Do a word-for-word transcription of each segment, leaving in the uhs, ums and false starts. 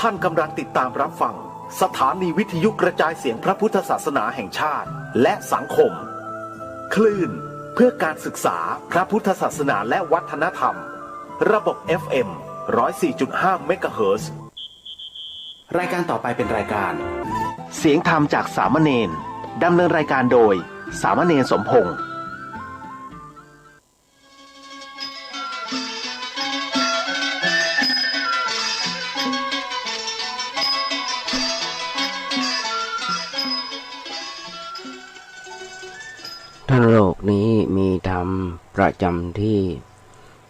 ท่านกำลังติดตามรับฟังสถานีวิทยุกระจายเสียงพระพุทธศาสนาแห่งชาติและสังคม คลื่นเพื่อการศึกษาพระพุทธศาสนาและวัฒนธรรม ระบบ เอฟ เอ็ม ร้อยสี่จุดห้า เมกะเฮิรตซ์ รายการต่อไปเป็นรายการ เสียงธรรมจากสามเณร ดำเนินรายการโดย สามเณรสมพงษ์ ถ้าโลกนี้มีธรรมประจำที่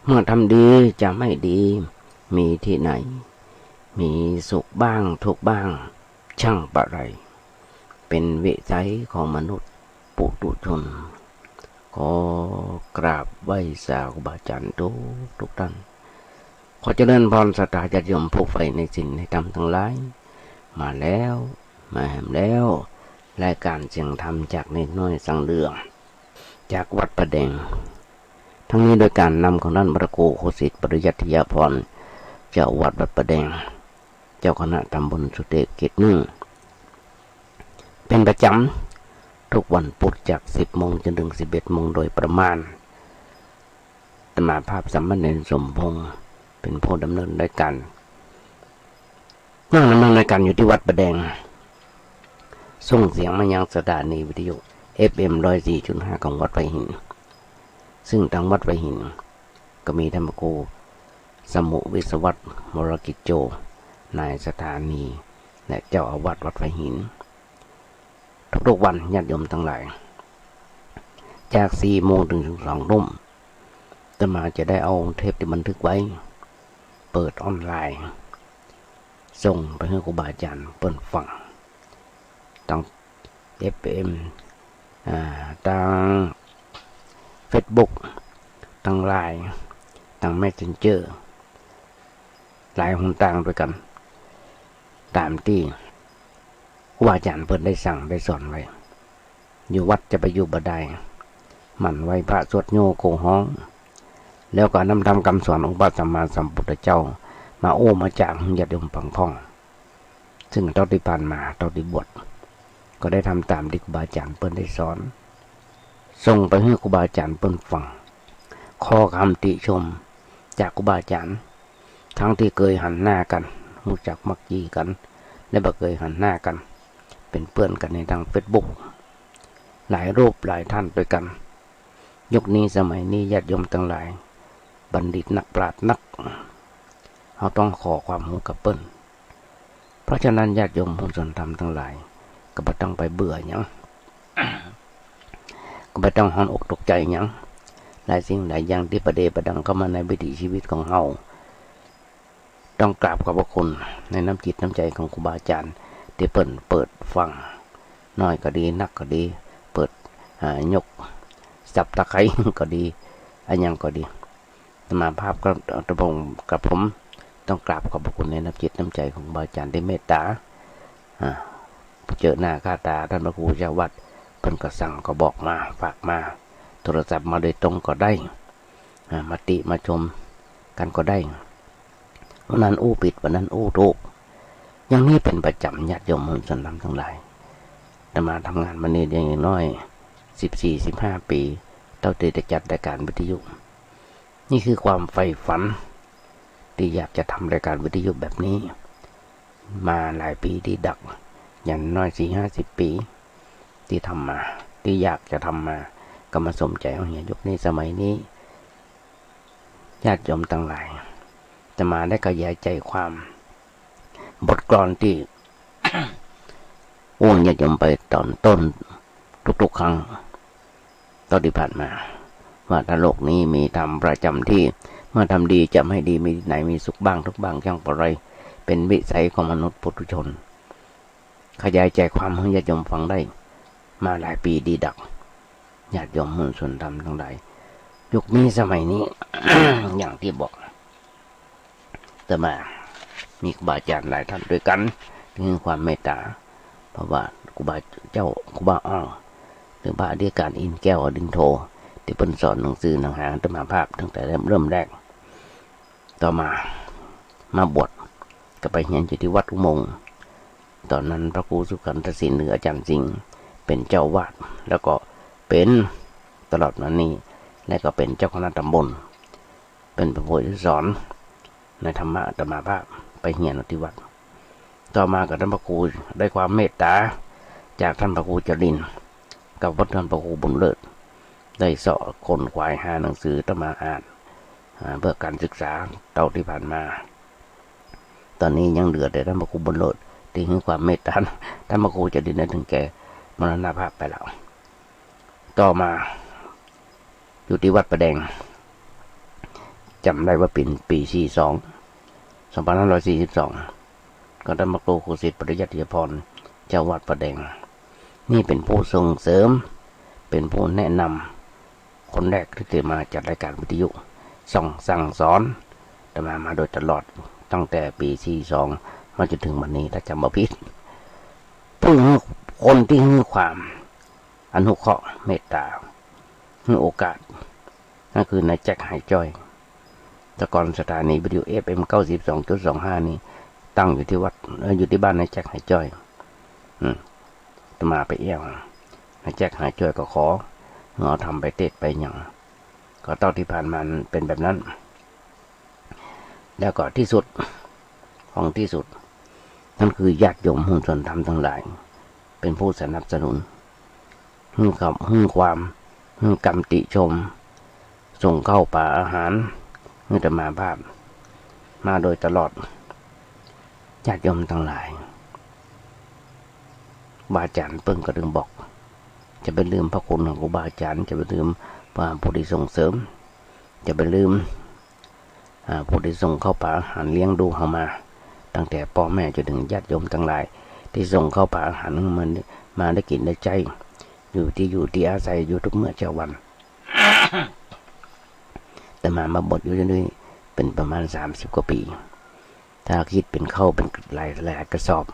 เมื่อทำดีจะไม่ดี มีที่ไหน มีสุขบ้างทุกข์บ้าง ช่างปะไร เป็นวิสัยของมนุษย์ปุถุชน ขอกราบไหว้สาครูบาอาจารย์ทุกทุกท่าน ขอเจริญพรศรัทธาญาติโยมผู้ใฝ่ในศีลในธรรมทั้งหลาย มาแล้ว มาแหมแล้ว รายการเสียงธรรมจากเณรน้อยสังเหลือง จากวัดป่าแดง ทั้งนี้โดยการนำของท่านพระครูโคสิต ปริยัติยาภรณ์ เจ้าวัดวัดป่าแดง เจ้าคณะตำบลสุเทพเขตหนึ่ง เป็นประจำทุกวันพุธจากสิบโมงจนถึงสิบเอ็ดโมงโดยประมาณ อาตมาภาพสามเณรสมพงษ์เป็นผู้ดำเนินรายการ นั่งดำเนินรายการอยู่ที่วัดป่าแดง ส่งเสียงมายังสถานีวิทยุ เอฟ เอ็ม ร้อยสี่จุดห้า ของวัดป่าหิน ซึ่งทางวัดป่าหินก็มีท่านพระครูสมุวิศวัตร วรกิจโจ นายสถานี และเจ้าอาวาสวัดป่าหิน ทุกๆวันญาติโยมทั้งหลาย จากสี่โมงถึงสองทุ่ม อาตมาจะได้เอาเทปที่บันทึกไว้ เปิดออนไลน์ ส่งไปหื้อครูบาอาจารย์เปิ้นฟัง ตาง เอฟ เอ็ม อ่า ตาง เฟซบุ๊ก ตาง ไลน์ ตาง เมสเซนเจอร์ หลายหนตางตวยกั๋น ต๋ามตี้ครูบาอาจารย์เปิ้นได้สั่งได้สอนไว้ อยู่วัดจะไปอยู่บ่ได้ หมั่นไหว้พระสวดโยโกฮ้อง แล้วก็นำธรรมกำสอนองค์พระสัมมาสัมพุทธเจ้า มาอู้มาจ๋าหื้อญาติโยมฟังพ่อง ซึ่งเต้าตี้ผ่านมา เต้าตี้บวช ก็ได้ทำต๋ามตี้ครูบาอาจารย์เปิ้นได้สอน ส่งไปหื้อครูบาอาจารย์เปิ้นฟัง ขอกำติชมจากครูบาอาจารย์ ทั้งตี้เกยหันหน้ากั๋น ฮู้จักมักจี๋กั๋น และบ่เกยหันหน้ากั๋น เป๋นเปื้อนกั๋นในตางเฟซบุ๊ก หลายรูปหลายท่านตวยกั๋น ยุคนี้สมัยนี้ญาติโยมตังหลาย บัณฑิตนักปราชญ์นัก เฮาต้องขอความฮู้กับเปิ้น เพราะฉะนั้นญาติโยมผู้สนธรรมตังหลาย ก็บ่ต้องไปเบื่อหยัง ก็บ่ต้องฮ้อนอกตกใจ๋หยัง หลายสิ่งหลายอย่างตี้ประเดประดังเข้ามาในวิถีชีวิตของเฮา ต้องกราบขอบพระคุณในน้ำจิตน้ำใจ๋ของครูบาอาจารย์ตี้เปิ้นเปิดฟัง น้อยก็ดี นักก็ดี เปิด อ่า ยก สับตะไคร้ก็ดี อะหยังก็ดี อาตมาภาพก็ กระผม กระผมต้องกราบขอบพระคุณในน้ำจิตน้ำใจ๋ของครูบาอาจารย์ตี้เมตต๋า อ่า เจอหน้าค่าต๋าท่านพระครูเจ้าวัด เปิ้นก็สั่งก็บอกมา ฝากมา โทรศัพท์มาโดยตรงก็ได้ อ่า มาติมาชมกั๋นก็ได้ วันนั้นอู้ผิด วันนั้นอู้ถูก อย่างนี้เป๋นประจ๋ำ ญาติโยมมวลชนธรรมตังหลาย อาตมาทำงานมานี่ได้อย่างน้อย สิบสี่ สิบห้าปี๋ เต้าตี้ได้จัดรายการวิทยุ นี่คือความใฝ่ฝันตี้อยากจะทำรายการวิทยุแบบนี้ มาหลายปี๋ดีดัก อย่างน้อยสี่ห้าสิบปี๋ ตี้ทำมา ตี้อยากจะทำมา ก็มาสมใจ๋เอาเหีย ยุคนี้สมัยนี้ ญาติโยมตังหลาย อาตมาได้ขยายใจ๋ความ บทกลอนตี้ อู้ญาติโยมไปต๋อนต้นทุกๆครั้ง ต๋อนตี้ผ่านมา ว่าถ้าโลกนี้มีธรรมประจ๋ำที่ เมื่อทำดีจะไม่ดี มีที่ไหน มีสุขบ้างทุกข์บ้าง ช่างปะไร เป๋นวิสัยของมนุษย์ปุถุชน ขยายใจ๋ความหื้อญาติโยมฟังได้มาหลายปี๋ดีดัก ญาติโยมมวลชนธรรมตังหลาย ยุคนี้สมัยนี้ อย่างตี้บอก อาตมา มีครูบาอาจารย์หลายท่านตวยกั๋น ตี้หื้อความเมตต๋า เพราะว่าครูบาเจ้า ครูบาอ่อง หรือพระอธิการอินทร์แก้วอดินโท ตี้เปิ้นสอนหนังสือหนังหาอาตมาภาพตั้งแต่เริ่ม เริ่มแรก ต่อมา มาบวช ก็ไปเฮียนอยู่ตี้วัดอุโมงค์ ต๋อนนั้นพระครูสุขันธสินหรืออาจ๋ารย์สิงห์เป๋นเจ้าอาวาส แล้วก็เป๋นตลอดมานี้ แล้วก็เป๋นเจ้าคณะต๋ำบล เป๋นผู้สอนในธรรมะ อาตมาภาพไปเฮียนอยู่ตี้วัด ต่อมาก็ต้านพระครูได้ความเมตต๋าจากต้านพระครูจรินทร์กับต้านพระครูบุญเลิศ ได้เซาะขนขวายหาหนังสืออาตมาอ่าน อ่า เพื่อก๋านศึกษาเต้าตี้ผ่านมา ต๋อนนี้ยังเหลือแต่ต้านพระครูบุญเลิศตี้หื้อความเมตต๋า ต้านพระครูจรินทร์นั้นเถิงแก่มรณภาพไปแล้ว ต่อมาอยู่ตี้วัดป่าแดง จ๋ำได้ว่าเป๋นปี๋สี่สอง สองพันห้าร้อยสี่สิบสอง ก็ต้านพระครูครูสิทธิ์ปริยัติยภรณ์ เจ้าวัดป่าแดง นี่เป๋นผู้ส่งเสริม เป๋นผู้แนะนำ คนแรกตี้จะมาจัดรายการวิทยุส่องสั่งสอนอาตมามาโดยตลอด ตั้งแต่ปีสี่สองมาจ๋นเถิงวันนี้ ถ้าจ๋ำบ่ผิด ผู้หื้อ คนตี้หื้อความอนุเคราะห์เมตต๋า หื้อโอกาส นั่นคือนายแจ็คหายจ้อย แต่ก่อนสถานีวิทยุ เอฟเอ็ม เก้าสิบสองจุดสองห้า นี่ตั้งอยู่ตี้วัด เอ่อ อยู่ตี้บ้านนายแจ็คหายจ้อย อืม อาตมาไปเอี้ยว นายแจ็คหายจ้อยก็ขอหื้อเอาธรรมไปเตสน์ไปหยัง ก็เต้าตี้ผ่านมาเป๋นแบบนั้น แล้วก็ตี้สุดของตี้สุด นั่นคือญาติโยมหุ้นส่วนธรรมตังหลาย เป๋นผู้สนับสนุน หื้อคำ หื้อความ หื้อกำติชม ส่งข้าวป๋าอาหารหื้ออาตมาภาพมาโดยตลอด ญาติโยมตังหลาย ครูบาอาจ๋ารย์เปิ้นก็ตึงบอก จะไปลืมพระคุณของครูบาอาจ๋ารย์ จะไปลืมพระผู้ตี้ส่งเสริม จะไปลืม อ่า ผู้ตี้ส่งข้าวป๋าอาหารเลี้ยงดูเฮามา ตั้งแต่ป้อแม่จ๋นเถิงญาติโยมตังหลาย ตี้ส่งข้าวป๋าอาหารมา มาได้กิ๋นได้ใจ๊ อยู่ตี้อยู่ตี้อาศัยอยู่กู้เมื่อกู้วัน อาตมามาบวชอยู่ตี้นี่เป๋นประมาณสามสิบกว่าปี๋ ถ้าคิดเป๋นข้าวเป๋นหลาย หลายกระสอบ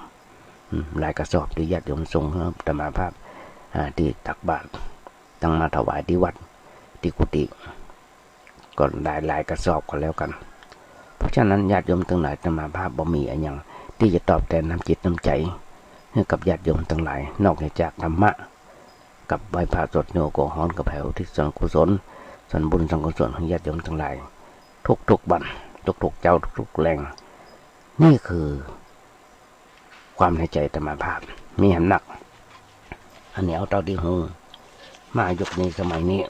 อืม หลายกระสอบตี้ญาติโยมส่งหื้ออาตมาภาพ อ่า ตี้ตักบาตร ตังมาถวายตี้วัด ตี้กุฏิ ก็หลายๆกระสอบก็แล้วกั๋น เพราะฉะนั้นญาติโยมตังหลาย อาตมาภาพบ่มีอะหยังตี้จะตอบแตนน้ำจิตน้ำใจ๋หื้อกับญาติโยมตังหลาย นอกเหนือจากธรรมะ กับไหว้พระสวดโยโกฮอน กับแผ่อุทิศส่วนกุศล ส่วนบุญส่วนกุศลหื้อญาติโยมตังหลาย กู้ๆวัน กู้ๆเจ๊า กู้ๆแลง นี่คือ ความในใจ๋อาตมาภาพ มีหยังนัก อันนี้เอาเต้าตี้ฮู้ มายุคนี้สมัยนี้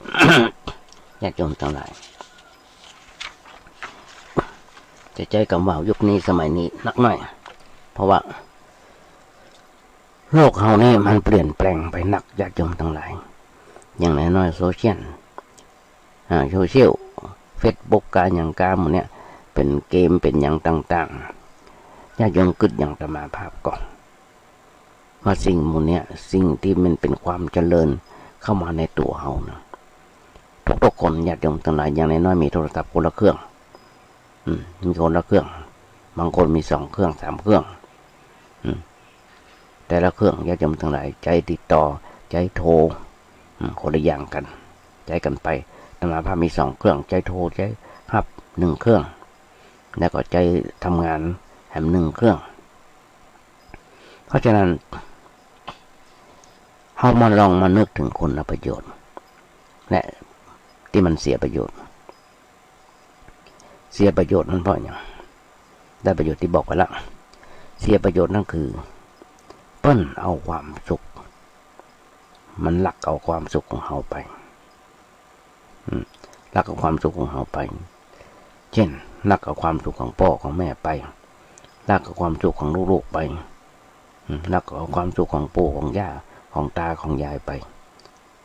ญาติโยมตังหลาย จะใจ๊กำว่ายุคนี้สมัยนี้นักหน้อย เพราะว่า โลกเฮานี่มันเปลี่ยนแปลงไปนัก ญาติโยมตังหลาย อย่างน้อยๆโซเชียล อ่า โซเชียล เฟซบุ๊ก กาหยังกาหมู่เนี้ย เป๋นเกม เป๋นหยังต่างๆ ญาติโยมกึ๊ดอย่างอาตมาภาพก่อ ว่าสิ่งหมู่เนี้ย สิ่งตี้มันเป๋นความเจริญเข้ามาในตั๋วเฮานะ กู้ๆคน ญาติโยมตังหลาย อย่างน้อยๆมีโทรศัพท์คนละเครื่อง อืม มีคนละเครื่อง บางคนมีสองเครื่อง สามเครื่อง อืม แต่ละเครื่อง ญาติโยมตังหลาย ใจ๊ติดต่อ ใจ๊โทร อืม คนละอย่างกั๋น ใจ๊กั๋นไป อาตมาภาพมีสองเครื่อง ใจ๊โทร ใจ๊ฮับหนึ่งเครื่อง แล้วก็ใจ๊ทำงานแหมหนึ่งเครื่อง เพราะฉะนั้น เฮามาลองมานึกเถิงคุณประโยชน์ และตี้มันเสียประโยชน์ เสียประโยชน์นั้นเพราะหยัง ได้ประโยชน์ตี้บอกไปละ เสียประโยชน์นั่นคือ เปิ้นเอาความสุข มันลักเอาความสุขของเฮาไป อืม ลักเอาความสุขของเฮาไป เจ้น ลักเอาความสุขของป้อของแม่ไป ลักเอาความสุขของลูกๆไป อืม ลักเอาความสุขของปู่ของย่า ของตาของยายไป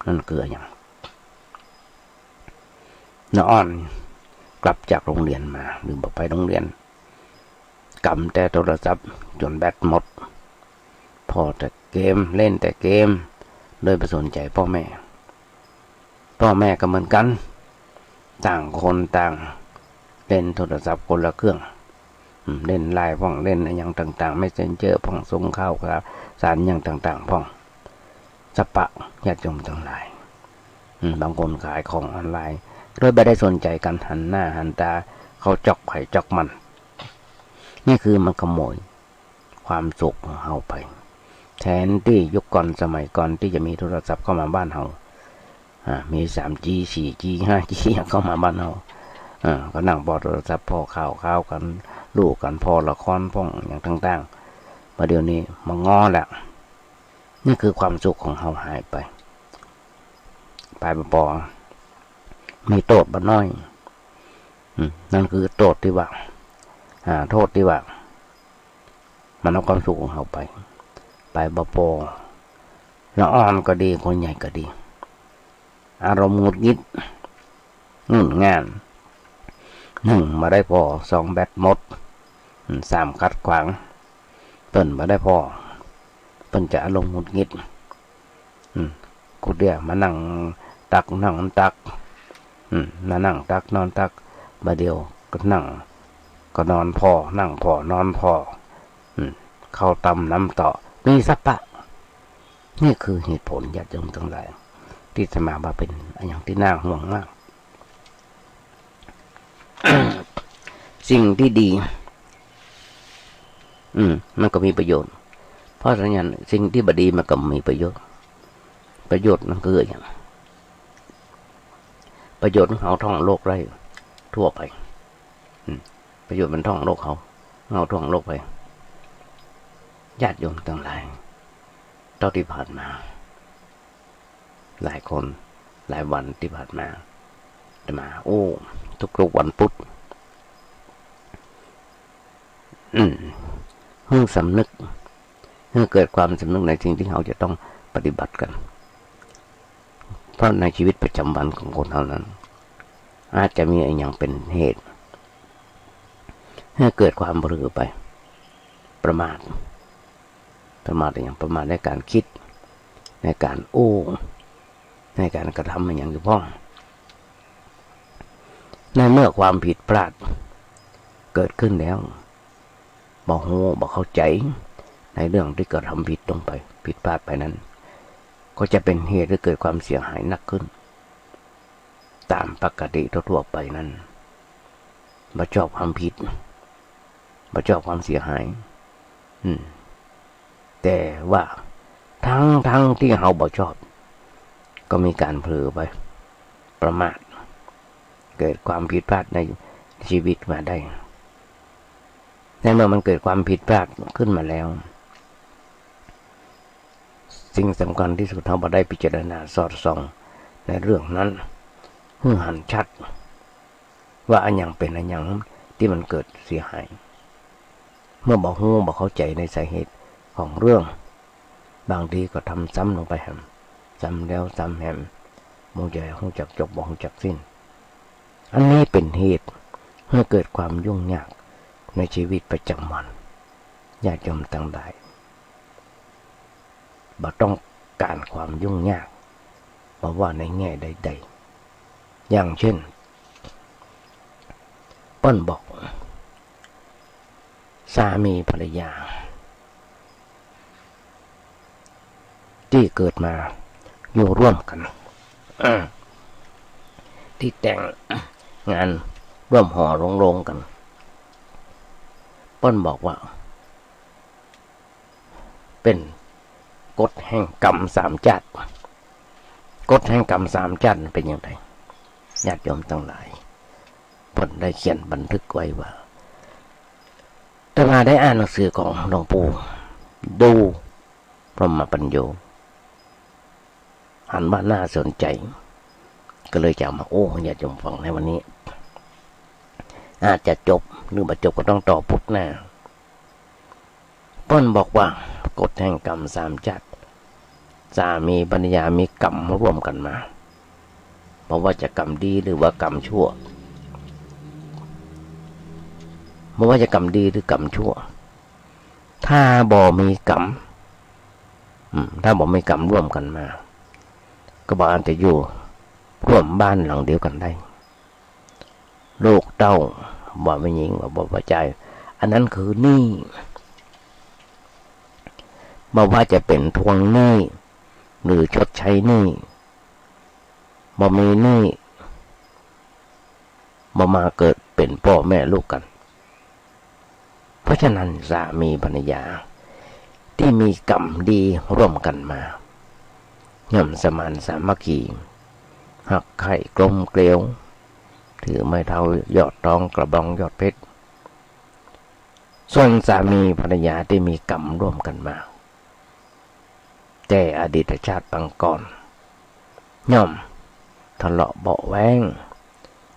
นั่นคืออะหยัง น้าอ่อนกลับจากโฮงเฮียนมา หรือบ่ไปโฮงเฮียน กำแต่โทรศัพท์จ๋นแบตหมด ผ่อแต่เกม เล่นแต่เกม โดยบ่สนใจ๋ป้อแม่ ป้อแม่ก็เหมือนกั๋น ต่างคนต่างเล่นโทรศัพท์คนละเครื่อง อืม เล่นไลน์พ่อง เล่นอะหยังต่างๆ เมสเซนเจอร์พ่อง ส่งข่าวสารอะหยังต่างๆ พ่อง สะปะ ญาติโยมตังหลาย อืม บางคนขายของออนไลน์ โดยบ่ได้สนใจ๋กั๋น หันหน้าหันต๋าเข้าจ๊อกใผจ๊อกมัน นี่คือมันขโมยความสุขของเฮาไป แทนตี้ยุคก่อนสมัยก่อนตี้จะมีโทรศัพท์เข้ามาบ้านเฮา อ่า มี สามจี สี่จี ห้าจี เข้ามาบ้านเฮา อ่า ก็นั่งผ่อโทรศัพท์ ผ่อข่าว ข่าวกั๋น ลู่กั๋น ผ่อละคร ผ่ออะหยังต่างๆ บ่าเดี่ยวนี้มาง้อแล้ว นี่คือความสุขของเฮาหายไป ไปบ่ปอ มีโต้ษบ่น้อย อืม นั่นคือโต้ษตี้ว่า อ่า โต้ษตี้ว่า มันเอาความสุขของเฮาไป ไปบ่ปอ ละอ่อนก็ดี คนใหญ่ก็ดี อารมณ์หงุดหงิด งุ่นง่าน นึ่งบ่ได้ผ่อ สองแบตหมด อืม สามขัดขวาง เปิ้นบ่ได้ผ่อ เปิ้นจะอารมณ์หงุดหงิด อืม กูเดียมานั่งตักนอนตัก อืม มานั่งตักนอนตัก บ่าเดี่ยวก็นั่ง ก็นอนผ่อ นั่งผ่อนอนผ่อ อืม ข้าวตำน้ำเต๊าะ มีสะปะ นี่คือเหตุผล ญาติโยมตังหลาย ตี้อาตมาว่าเป๋นอะหยังตี้น่าห่วงมาก สิ่งตี้ดี อืม มันก็มีประโยชน์ เพราะฉะนั้นสิ่งตี้บ่ดีมันก็มีประโยชน์ ประโยชน์มันคืออะหยัง ประโยชน์ของเฮาท่องโลกได้ทั่วไป อืม ประโยชน์มันท่องโลกเฮา เฮาท่องโลกไป ญาติโยมตังหลาย เต้าตี้ผ่านมา หลายคน หลายวันตี้ผ่านมา อาตมา โอ้ ทุกๆ วันพุธ อืม หื้อสำนึก หื้อเกิดความสำนึกในสิ่งตี้เฮาจะต้องปฏิบัติกั๋น เพราะในชีวิตประจำวันของคนเฮานั้น อาจจะมีอะหยังเป๋นเหตุ หื้อเกิดความเผลอไป ประมาท ประมาทอะหยัง ประมาทในก๋านกึ๊ด ในก๋านอู้ ในก๋านกระทำอะหยังอยู่พ่อง ในเมื่อความผิดพลาดเกิดขึ้นแล้ว บ่ฮู้ บ่เข้าใจ๋ ในเรื่องตี้กระทำผิดลงไป ผิดพลาดไปนั้น ก็จะเป๋นเหตุหื้อเกิดความเสียหายหนักขึ้น ต๋ามปกติทั่วๆ ไปนั้น บ่ชอบความผิด บ่ชอบความเสียหาย อืม แต่ว่าทั้งๆ ตี้เฮาบ่ชอบ ก็มีก๋านเผลอไป ประมาท เกิดความผิดพลาดในชีวิตมาได้ ในเมื่อมันเกิดความผิดพลาดขึ้นมาแล้ว สิ่งสำคัญตี้สุด เฮาบ่ได้พิจารณาสอดส่องในเรื่องนั้น หื้อหันชัด ว่าอะหยังเป๋นอะหยังตี้มันเกิดเสียหาย เมื่อบ่ฮู้ บ่เข้าใจ๋ในสาเหตุของเรื่อง บางทีก็ทำซ้ำลงไปแหม ซ้ำแล้วซ้ำแหม บ่ฮู้จัก ฮู้จักจบ บ่ฮู้จักสิ้น อันนี้เป๋นเหตุหื้อเกิดความยุ่งยากในชีวิตประจำวัน ญาติโยมตังหลาย บ่ต้องก๋านความยุ่งยาก บ่ว่าในแง่ใดๆ อย่างเช่น เปิ้นบอก สามีภรรยา ตี้เกิดมาอยู่ร่วมกั๋น ตี้แต่งงานร่วมหอโรงๆ กั๋น เปิ้นบอกว่า เป๋นกฎแห่งกรรมสามจ๊าด กฎแห่งกรรมสามจ๊าดมันเป๋นอย่างใด ญาติโยมตังหลาย เปิ้นได้เขียนบันทึกไว้ว่า อาตมาได้อ่านหนังสือของหลวงปู่ดู่ พรหมปัญโญ หันว่าน่าสนใจ๋ ก็เลยจะเอามาอู้หื้อญาติโยมฟังในวันนี้ อาจจะจบ หรือบ่จบก็ต้องต่อพุธหน้า เปิ้นบอกว่า กฎแห่งกรรมสามจ๊าด สามีภรรยามีกรรมร่วมกั๋นมา บ่ว่าจะกรรมดีหรือว่ากรรมชั่ว บ่ว่าจะกรรมดีหรือกรรมชั่ว ถ้าบ่มีกรรม อืม ถ้าบ่มีกรรมร่วมกั๋นมา ก็บ่อาจจะอยู่ร่วมบ้านหลังเดียวกั๋นได้ ลูกเต้า บ่ว่าแม่ญิง บ่ว่าป้อจาย อันนั้นคือหนี้ บ่ว่าจะเป๋นทวงหนี้หรือชดใช้หนี้ บ่มีหนี้ บ่มาเกิดเป๋นป้อแม่ลูกกั๋น เพราะฉ ฉะนั้นสามีภรรยาตี้มีกรรมดีร่วมกั๋นมา ย่อมสมานสามัคคี ฮักใคร่กลมเกลียว ถือไม้เท้ายอดทอง กระบองยอดเพชร ส่วนสามีภรรยาตี้มีกรรมร่วมกั๋นมา แต่อดีตชาติปางก่อน ย่อมทะเลาะเบาะแว้ง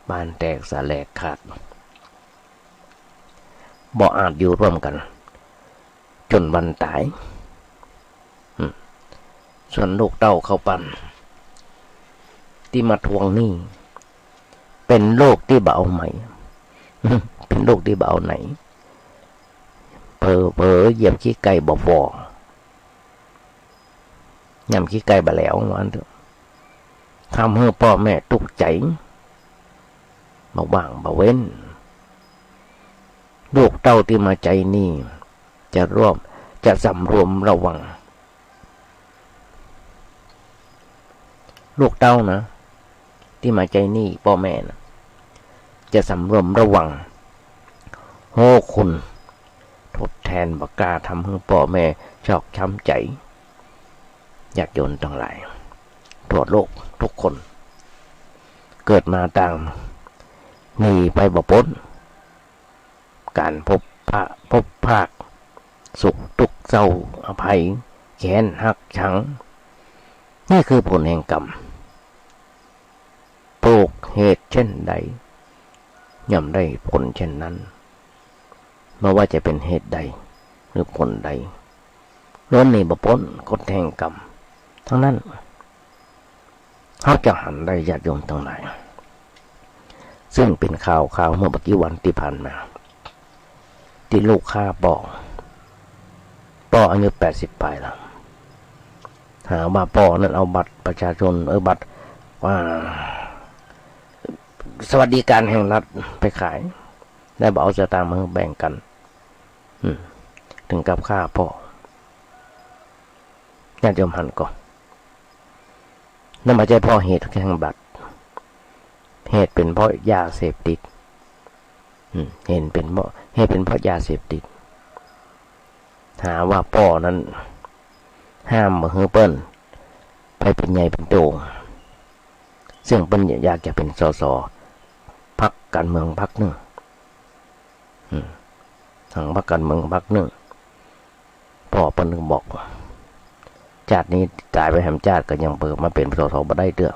บ้านแตกสาแหรกขาด บ่อาจอยู่ร่วมกั๋น จ๋นวันต๋าย อืม ส่วนลูกเต้าเข้าปั้น ตี้มาทวงหนี้ เป๋นลูกตี้บ่เอาไหน เป๋นลูกตี้บ่เอาไหน เผลอๆ เหยียบขี้ไก่บ่ฝ่อ ย่ำขี้ไก่บ่าแหลว ว่าอั้นเถอะ ทำหื้อป้อแม่ตุ๊กใจ๋ บ่ว่างบ่เว้น ลูกเต้าตี้มาใจ๊หนี้ จะร่วม จะสำรวมระวัง ลูกเต้านะ ตี้มาใจ๊หนี้ป้อแม่นะ จะสำรวมระวัง โห คุณ ทดแทนบ่กล้าทำหื้อป้อแม่ชอกช้ำใจ๋ ญาติโยมตังหลาย ทั่วโลกทุกคน เกิดมาต่างหนีไปบ่ป๊น ก๋านพบพะพบพราก สุขทุกข์เศร้าอภัย แค้นฮักชัง นี่คือผลแห่งกรรม ปลูกเหตุเช่นใด ย่อมได้ผลเช่นนั้น บ่ว่าจะเป๋นเหตุใด หรือผลใด ล้วนหนีบ่ป๊นกฎแห่งกรรมทั้งนั้น เฮาจะหันได้ ญาติโยมตังหลาย ซึ่งเป๋นข่าว ข่าวเมื่อบ่กี่วันตี้ผ่านมา ตี้ลูกฆ่าป้อ ป้ออายุแปดสิบปลายแล้ว หาว่าป้อนั้นเอาบัตรประชาชน เออ บัตร อ่า สวัสดิการแห่งรัฐไปขาย แล้วบ่เอาสตางค์มาแบ่งกั๋น อืม เถิงกับฆ่าป้อ ญาติโยมหันก่อ นั่นบ่ใจ้เพราะเหตุแห่งบัตร เหตุเป๋นเพราะยาเสพติด อืม เหตุเป๋นเพราะ เหตุเป๋นเพราะยาเสพติด หาว่าป้อนั้นห้ามบ่หื้อเปิ้นไปเป๋นใหญ่เป๋นโต ซึ่งเปิ้นอยากจะเป๋น สส พรรคก๋านเมืองพรรคนึ่ง อืม ของพรรคก๋านเมืองพรรคนึ่ง ป้อเปิ้นบอก จาตินี้ต๋ายไปแหมจาติก็ยังเปิดมาเป๋น สส บ่ได้เตื้อ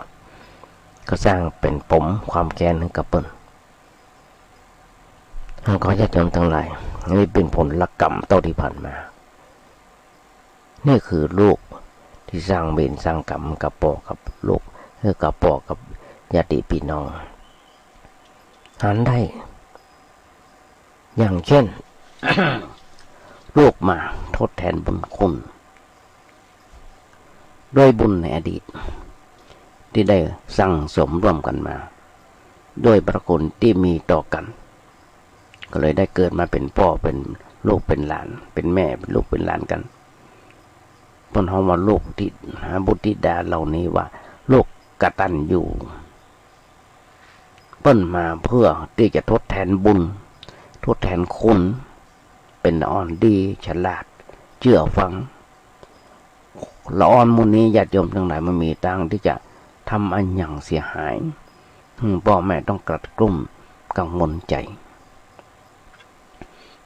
ก็สร้างเป๋นปมความแค้นหื้อกับเปิ้น ขอญาติโยมตังหลาย อันนี้เป๋นผลกรรมเต้าตี้ผ่านมา นี่คือลูกตี้สร้างเวรสร้างกรรมกับป้อกับลูก เออ กับป้อกับญาติปี้น้อง หันได้ อย่างเช่น ลูกมาทดแทนบุญคุณ ด้วยบุญในอดีต ตี้ได้สั่งสมร่วมกั๋นมา ด้วยพระคุณตี้มีต่อกั๋น ก็เลยได้เกิดมาเป๋นป้อเป๋นลูกเป๋นหลาน เป๋นแม่เป๋นลูกเป๋นหลานกั๋น เปิ้นฮ้องว่าลูกที่ หาบุตรธิดาเหล่านี้ว่าลูกกตัญญู เปิ้นมาเพื่อตี้จะทดแทนบุญ ทดแทนคุณ เป๋นละอ่อนดี ฉลาด เจื้อฟัง ละอ่อนหมู่นี้ ญาติโยมตังหลาย บ่มีตางตี้จะทำอะหยังเสียหาย หื้อป้อแม่ต้องกลัดกลุ้มกังวลใจ๋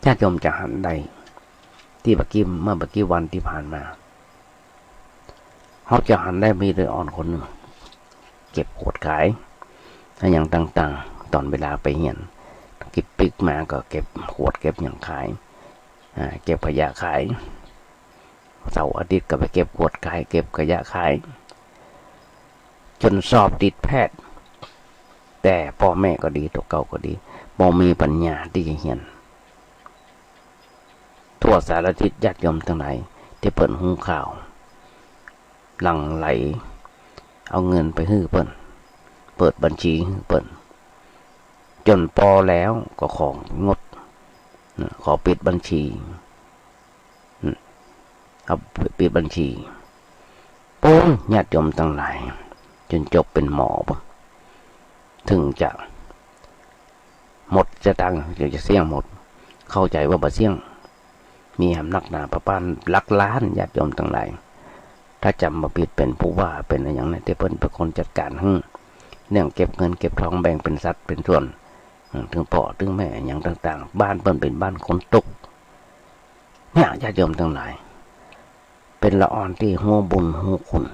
ญาติโยมจะหันได้ ตี้บ่ากี้ เมื่อบ่ากี้วันตี้ผ่านมา เฮาจะหันได้มีเด็กอ่อนคนนึ่ง เก็บขวดขาย อะหยังต่างๆ ต๋อนเวลาไปเฮียน เก็บปิ๊กมาก็เก็บขวดเก็บหยังขาย อ่า เก็บขยะขาย เสาร์อาทิตย์ก็ไปเก็บขวดขาย เก็บขยะขาย จ๋นสอบติดแพทย์ แต่ป้อแม่ก็ดี ตั๋วเก่าก็ดี บ่มีปัญญาตี้จะเฮียน ทั่วสารทิศญาติโยมตังหลายตี้เปิ้นฮู้ข่าว หลั่งไหลเอาเงินไปหื้อเปิ้น เปิดบัญชีหื้อเปิ้น จ๋นปอแล้วก็ของด ขอปิดบัญชี เอาปิดบัญชี ปู๊น ญาติโยมตังหลาย จ๋นจบเป๋นหมอ เถิงจะหมดสตางค์ เถิงจะเสี้ยงหมด เข้าใจ๋ว่าบ่เสี้ยง มีหำนักหนาประมาณหลักล้าน ญาติโยมตังหลาย ถ้าจ๋ำบ่ผิดเป๋นผู้ว่าเป๋นอะหยังเนี่ย ตี้เปิ้นเป๋นคนจัดก๋านหื้อ เรื่องเก็บเงินเก็บทอง แบ่งเป๋นสัดเป๋นส่วน อืม เถิงป้อเถิงแม่อะหยังต่างๆ บ้านเปิ้นเป๋นบ้านคนตุ๊ก เนี่ย ญาติโยมตังหลาย เป๋นละอ่อนตี้ฮู้บุญฮู้คุณ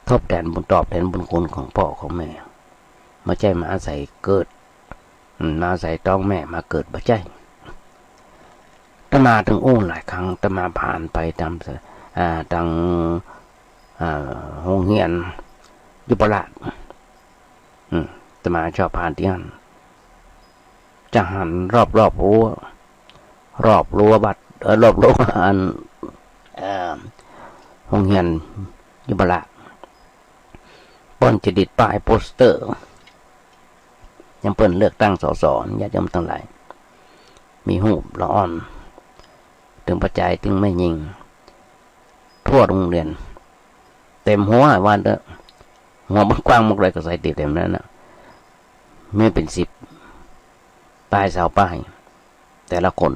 ตอบแตนบุญ ตอบแตนบุญคุณของป้อของแม่ บ่ใจ้มาอาศัยเกิด อืม มาอาศัยต๊องแม่มาเกิด บ่ใจ้ อาตมาตึงอู้หลายครั้ง อาตมาผ่านไปตาง อ่า ตาง อ่า โฮงเฮียนยุพราช อืม อาตมาชอบผ่านตี้หั้น จะหันรอบๆ รั้ว รอบรั้ววัด เอ่อ รอบรั้วอัน เอ่อ โฮงเฮียนยุพราช เปิ้นจะติดป้ายโปสเตอร์ ยามเปิ้นเลือกตั้ง สส ญาติโยมตังหลาย มีฮูปละอ่อน เถิงป้อจาย เถิงแม่ญิง ทั่วโฮงเฮียน เต๋มหัวว่าเต๊อะ หัวมันกว้างมากเลย ก็ใส่ติดเต๋มนั้นน่ะ มีเป๋นสิบป้าย ซาวป้าย แต่ละคน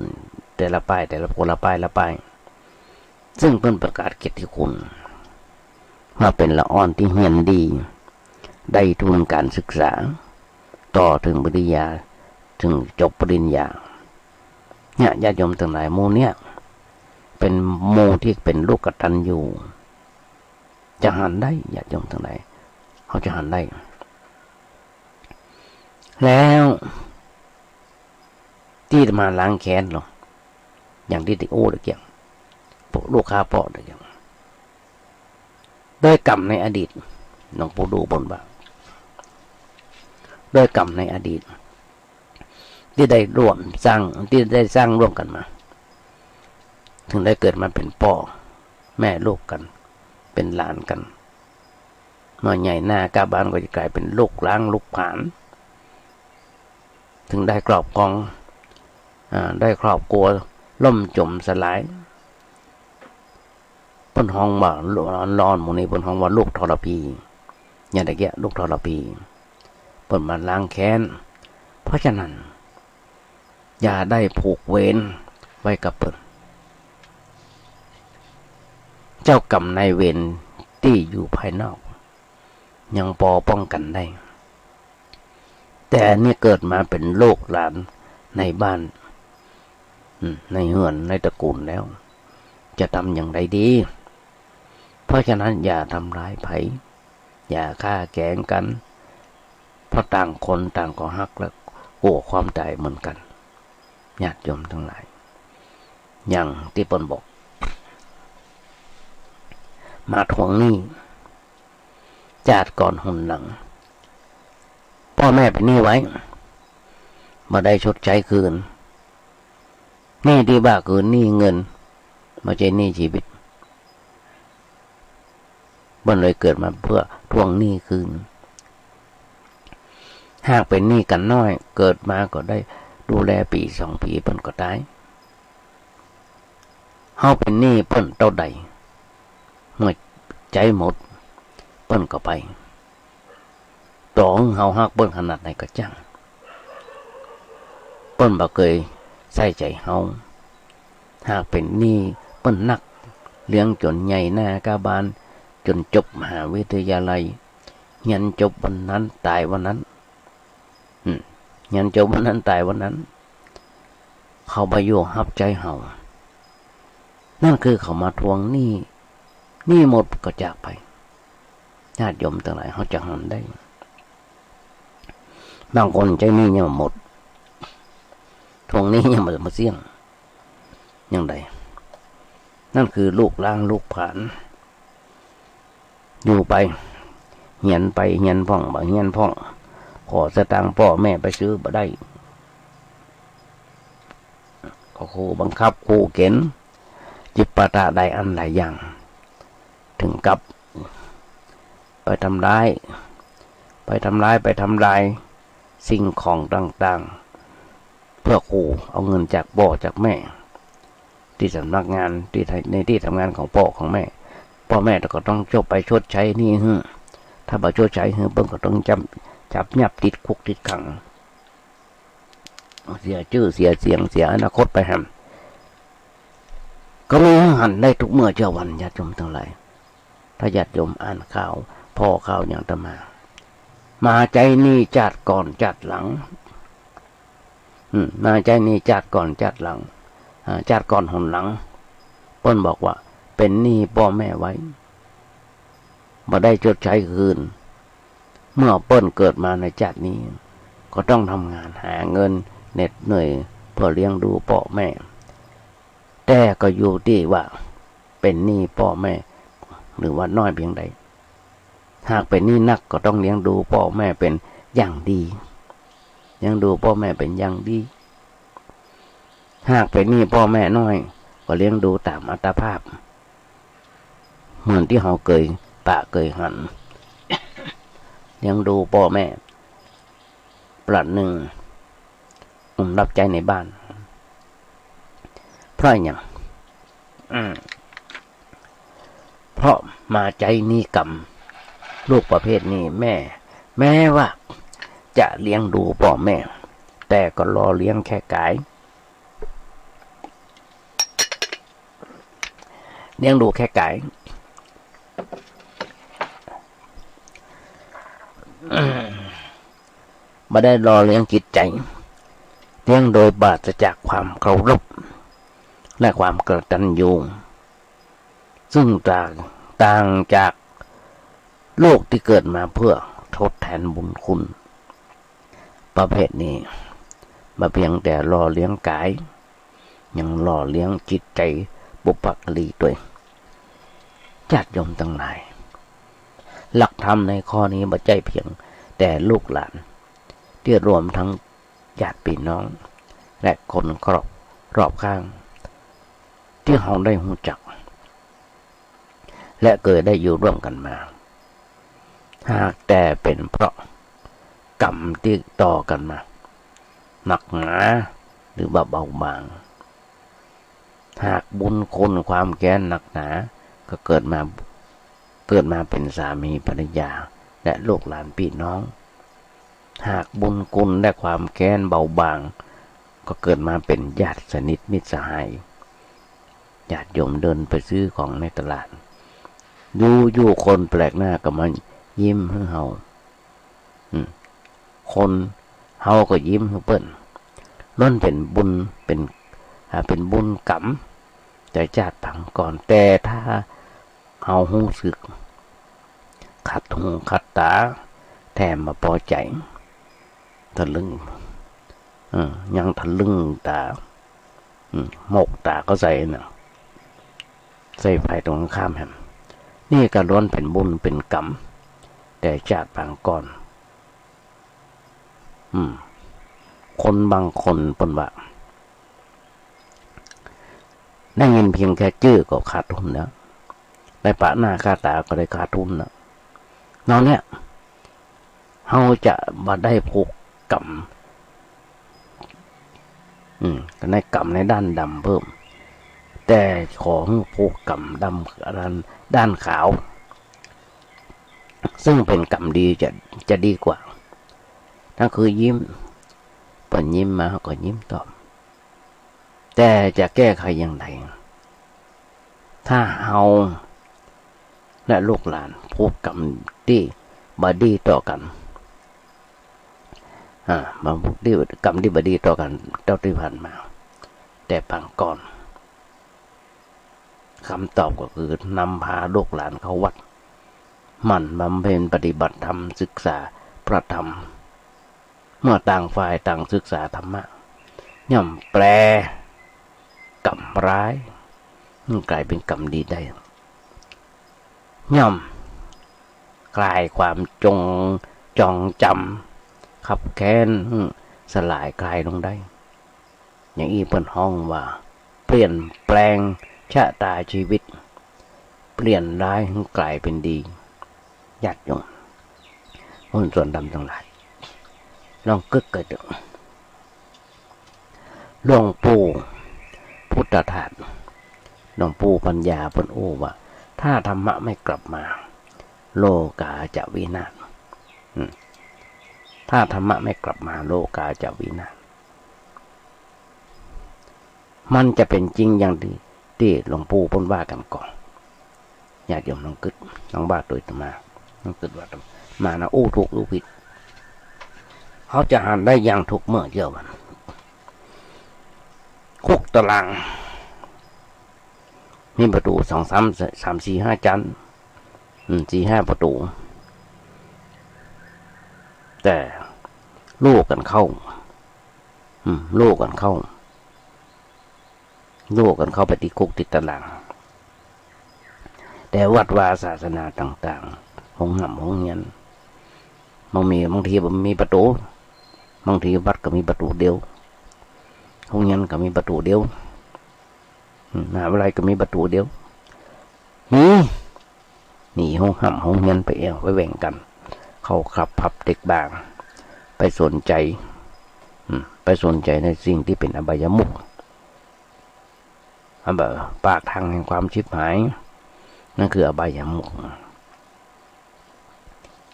แต่ละป้าย แต่ละคนละป้าย ละป้าย ซึ่งเปิ้นประกาศเกียรติคุณ ว่าเป๋นละอ่อนตี้เฮียนดี ได้ทุนก๋านศึกษา ต่อเถิงปริญญา เถิงจบปริญญา เนี่ย ญาติโยมตังหลาย หมู่เนี่ย เป๋นหมู่ตี้เป๋นลูกกตัญญู จะหันได้ ญาติโยมตังหลาย เฮาจะหันได้ แล้ว ตี้มาล้างแค้นลอ อย่างตี้ตี้อู้ตะเกียะ พวกลูกข้าป้อตะเกียะ ด้วยกรรมในอดีต หลวงปู่ดู่บ่นว่า ด้วยกรรมในอดีต ตี้ได้ร่วมสร้าง ตี้ได้สร้างร่วมกั๋นมา เถิงได้เกิดมาเป๋นป้อแม่ลูกกั๋น เป๋นหลานกั๋น เมื่อใหญ่หน้าก้าวบ้านก็จะก๋ายเป๋นลูกล้างลูกผลาญ เถิงได้ครอบครอง อ่า ได้ครอบครัวล่มจมสลาย เปิ้นฮ้องว่า ละอ่อนหมู่นี้เปิ้นฮ้องว่าลูกทรพี อย่างตะเกียะ ลูกทรพี เปิ้นมาล้างแค้น เพราะฉะนั้น อย่าได้ผูกเวรไว้กับเปิ้น เจ้ากรรมนายเวรตี้อยู่ภายนอก ยังปอป้องกั๋นได้ แต่อันนี้เกิดมาเป๋นลูกหลานในบ้าน อืม ในเฮือน ในตระกูลแล้ว จะทำอย่างไรดี เพราะฉะนั้นอย่าทำร้ายใผ อย่าฆ่าแก๋งกั๋น เพราะต่างคนต่างก็ฮักและกลัวความต๋ายเหมือนกั๋น ญาติโยมตังหลาย อย่างตี้เปิ้นบอก มาทวงหนี้ จาติก่อนหนหลัง ป้อแม่เป๋นหนี้ไว้ บ่ได้ชดใช้คืน หนี้ตี้ว่าคือหนี้เงิน บ่ใจ้หนี้จีวิต เปิ้นเลยเกิดมาเปื้อทวงหนี้คืน หากเป๋นหนี้กั๋นน้อย เกิดมาก็ได้ดูแลปี๋สองปี๋เปิ้นก็ต๋าย เฮาเป๋นหนี้เปิ้นเต้าใด เมื่อใจ๊หมด เปิ้นก็ไป ต่อเฮาฮักเปิ้นขนาดใดก็จ้าง เปิ้นบ่เกยใส่ใจ๋เฮา หากเป๋นหนี้เปิ้นนัก เลี้ยงจ๋นใหญ่หน้าก้าวบ้าน จ๋นจบมหาวิทยาลัย เฮียนจบวันนั้นต๋ายวันนั้น อืม เฮียนจบวันนั้นต๋ายวันนั้น เขาบ่อยู่ฮับใจ๊เฮา นั่นคือเขามาทวงหนี้ หนี้หมดก็จากไป ญาติโยมตังหลาย เฮาจะหันได้ บางคนใจ๊หนี้ยังบ่หมด ทวงหนี้ยังบ่ บ่เสี้ยง อย่างใด นั่นคือลูกล้างลูกผลาญ อยู่ไป เฮียนไปเฮียนพ่อง บ่เฮียนพ่อง ขอสตางค์ป้อแม่ไปซื้อบ่ได้ ก็ขู่บังคับ ขู่เข็น จิปาถะหลายอันหลายอย่าง เถิงกับไปทำร้าย ไปทำร้าย ไปทำลายสิ่งของต่างๆ เพื่อขู่เอาเงินจากป้อจากแม่ ตี้สำนักงาน ตี้ ในตี้ทำงานของป้อของแม่ ป้อแม่ก็ต้องจบไปชดใช้หนี้หื้อ ถ้าบ่ชดใช้หื้อ เปิ้นก็ต้องจับ จับยับติดคุกติดขัง เสียจื้อเสียเสียง เสียอนาคตไปแหม ก็มีหื้อหันได้กู้เมื่อกู้วัน ญาติโยมตังหลาย ถ้าญาติโยมอ่านข่าว ผ่อข่าวอย่างอาตมา มาใจ๊หนี้จาติก่อนจาติหลัง อืม มาใจ๊หนี้จาติก่อนจาติหลัง อ่า จาติก่อนหนหลัง เปิ้นบอกว่าเป๋นหนี้ป้อแม่ไว้ บ่ได้จดใจ๊คืน เมื่อเปิ้นเกิดมาในจาตินี้ ก็ต้องทำงานหาเงินเหน็ดเหนื่อยเพื่อเลี้ยงดูป้อแม่ แต่ก็อยู่ตี้ว่าเป๋นหนี้ป้อแม่หรือว่าน้อยเพียงใด หากเป๋นหนี้นักก็ต้องเลี้ยงดูป้อแม่เป๋นอย่างดี เลี้ยงดูป้อแม่เป๋นอย่างดี หากเป๋นหนี้ป้อแม่น้อย ก็เลี้ยงดูต๋ามอัตภาพ เหมือนตี้เฮาเกยปะเกยหัน เลี้ยงดูป้อแม่ ประหนึ่งหนุ่มรับใจ๊ในบ้าน เพราะอะหยัง อืม เพราะมาใจ๊หนี้กรรม ลูกประเภทนี้แม่ แม้ว่าจะเลี้ยงดูป้อแม่ แต่ก็หล่อเลี้ยงแค่ก๋าย เลี้ยงดูแค่ก๋าย บ่ได้หล่อเลี้ยงจิตใจ๋ เลี้ยงโดยปราศจากความเคารพ และความกตัญญู ซึ่งต่าง ต่างจากลูกตี้เกิดมาเพื่อทดแทนบุญคุณ ประเภทนี้บ่เพียงแต่หล่อเลี้ยงก๋าย ยังหล่อเลี้ยงจิตใจ๋บุพการีตวย ญาติโยมตังหลาย หลักธรรมในข้อนี้บ่ใจ้เพียงแต่ลูกหลาน ตี้รวมตึงญาติปี้น้อง และคนครอบ รอบข้าง ตี้เฮาได้ฮู้จัก และเกยได้อยู่ร่วมกั๋นมา หากแต่เป๋นเพราะกรรมตี้ต่อกั๋นมา หนักหนา หรือว่าเบาบาง หากบุญคุณความแค้นหนักหนา ก็เกิดมา เกิดมาเป๋นสามีภรรยา และลูกหลานปี้น้อง หากบุญคุณและความแค้นเบาบาง ก็เกิดมาเป๋นญาติสนิทมิตรสหาย ญาติโยมเดินไปซื้อของในตลาด อยู่ๆ คนแปลกหน้าก็มายิ้มหื้อเฮา อืม คน เฮาก็ยิ้มหื้อเปิ้น ล้วนเป๋นบุญ เป๋น อ่า เป๋นบุญกรรม แต่จาติปางก่อน แต่ถ้าเฮาฮู้สึก ขัดหูขัดต๋า แถมบ่ปอใจ๋ ทะลึ่ง เออ ยังทะลึ่งต๋า อืม หมกต๋าเข้าใส่น่ะ ใส่ฝ่ายตรงข้ามแหม นี่ก็ล้วนเป๋นบุญเป๋นกรรม แต่จาติปางก่อน อืม คนบางคนเปิ้นว่า ได้ยินเพียงแค่จื้อก็ขาดทุนแล้ว ได้ปะหน้าค่าต๋าก็ได้ขาดทุนแล้ว เนาะเนี่ย เฮาจะบ่ได้ผูกกรรม อืม ในกรรมในด้านดำเพิ่ม แต่ขอหื้อผูกกรรมดำ ด้าน ด้านขาว ซึ่งเป๋นกรรมดีจะ จะดีกว่า นั่นคือยิ้ม เปิ้นยิ้มมา เฮาก็ยิ้มตอบ แต่จะแก้ไขอย่างใด ถ้าเฮาและลูกหลานผูกกรรมตี้บ่ดีต่อกั๋น อ่า มาผูกตี้ กรรมตี้บ่ดีต่อกั๋น เต้าตี้ผ่านมา แต่ปางก่อน กำตอบก็คือนำพาลูกหลานเข้าวัด หมั่นบำเพ็ญปฏิบัติธรรม ศึกษาพระธรรม เมื่อต่างฝ่ายต่างศึกษาธรรมะ ย่อมแปลกรรมร้ายหื้อกลายเป๋นกรรมดีได้ ย่อมคลายความจง จองจำ คับแค้นหื้อสลายคลายลงได้ อย่างอี้เปิ้นฮ้องว่า เปลี่ยนแปลงชะตาชีวิต เปลี่ยนร้ายหื้อกลายเป๋นดี ญาติโยม หุ้นส่วนธรรมตังหลาย ลองกึ๊กเกิดดู หลวงปู่พุทธทาส หลวงปู่ปัญญาเปิ้นอู้ว่า ถ้าธรรมะไม่กลับมา โลกาจะวินาศ อืม ถ้าธรรมะไม่กลับมา โลกาจะวินาศ มันจะเป๋นจริงอย่างตี้ ตี้หลวงปู่เปิ้นว่ากั๋นก่อ ญาติโยมลองกึ๊ด ลองว่าตวยอาตมา ลองกึ๊ดว่าอาตมานะอู้ถูกอู้ผิด เฮาจะหันได้อย่างถูกเมื่อเจ้าวัน คุกตาราง มีประตู๋สองสาม สามสี่ห้าจั๊น อืม สี่ห้าประตู๋ แต่ลู่กั๋นเข้า อืม ลู่กั๋นเข้า ลู่กั๋นเข้าไปตี้คุกตี้ตาราง แต่วัดวาศาสนาต่างๆ โฮงฮ่ำโฮงเฮียน บ่มี บางทีบ่มีประตู๋ บางทีวัดก็มีประตู๋เดียว โฮงเฮียนก็มีประตู๋เดียว อืม มหาวิทยาลัยก็มีประตู๋เดียว หนี หนีโฮงฮ่ำโฮงเฮียนไปแอ่วไปแหว่งกั๋น เข้าคลับผับเต็กบาร์ ไปสนใจ๋ อืม ไปสนใจ๋ในสิ่งตี้เป๋นอบายมุข อันบ่า ปากทางแห่งความฉิบหาย นั่นคืออบายมุข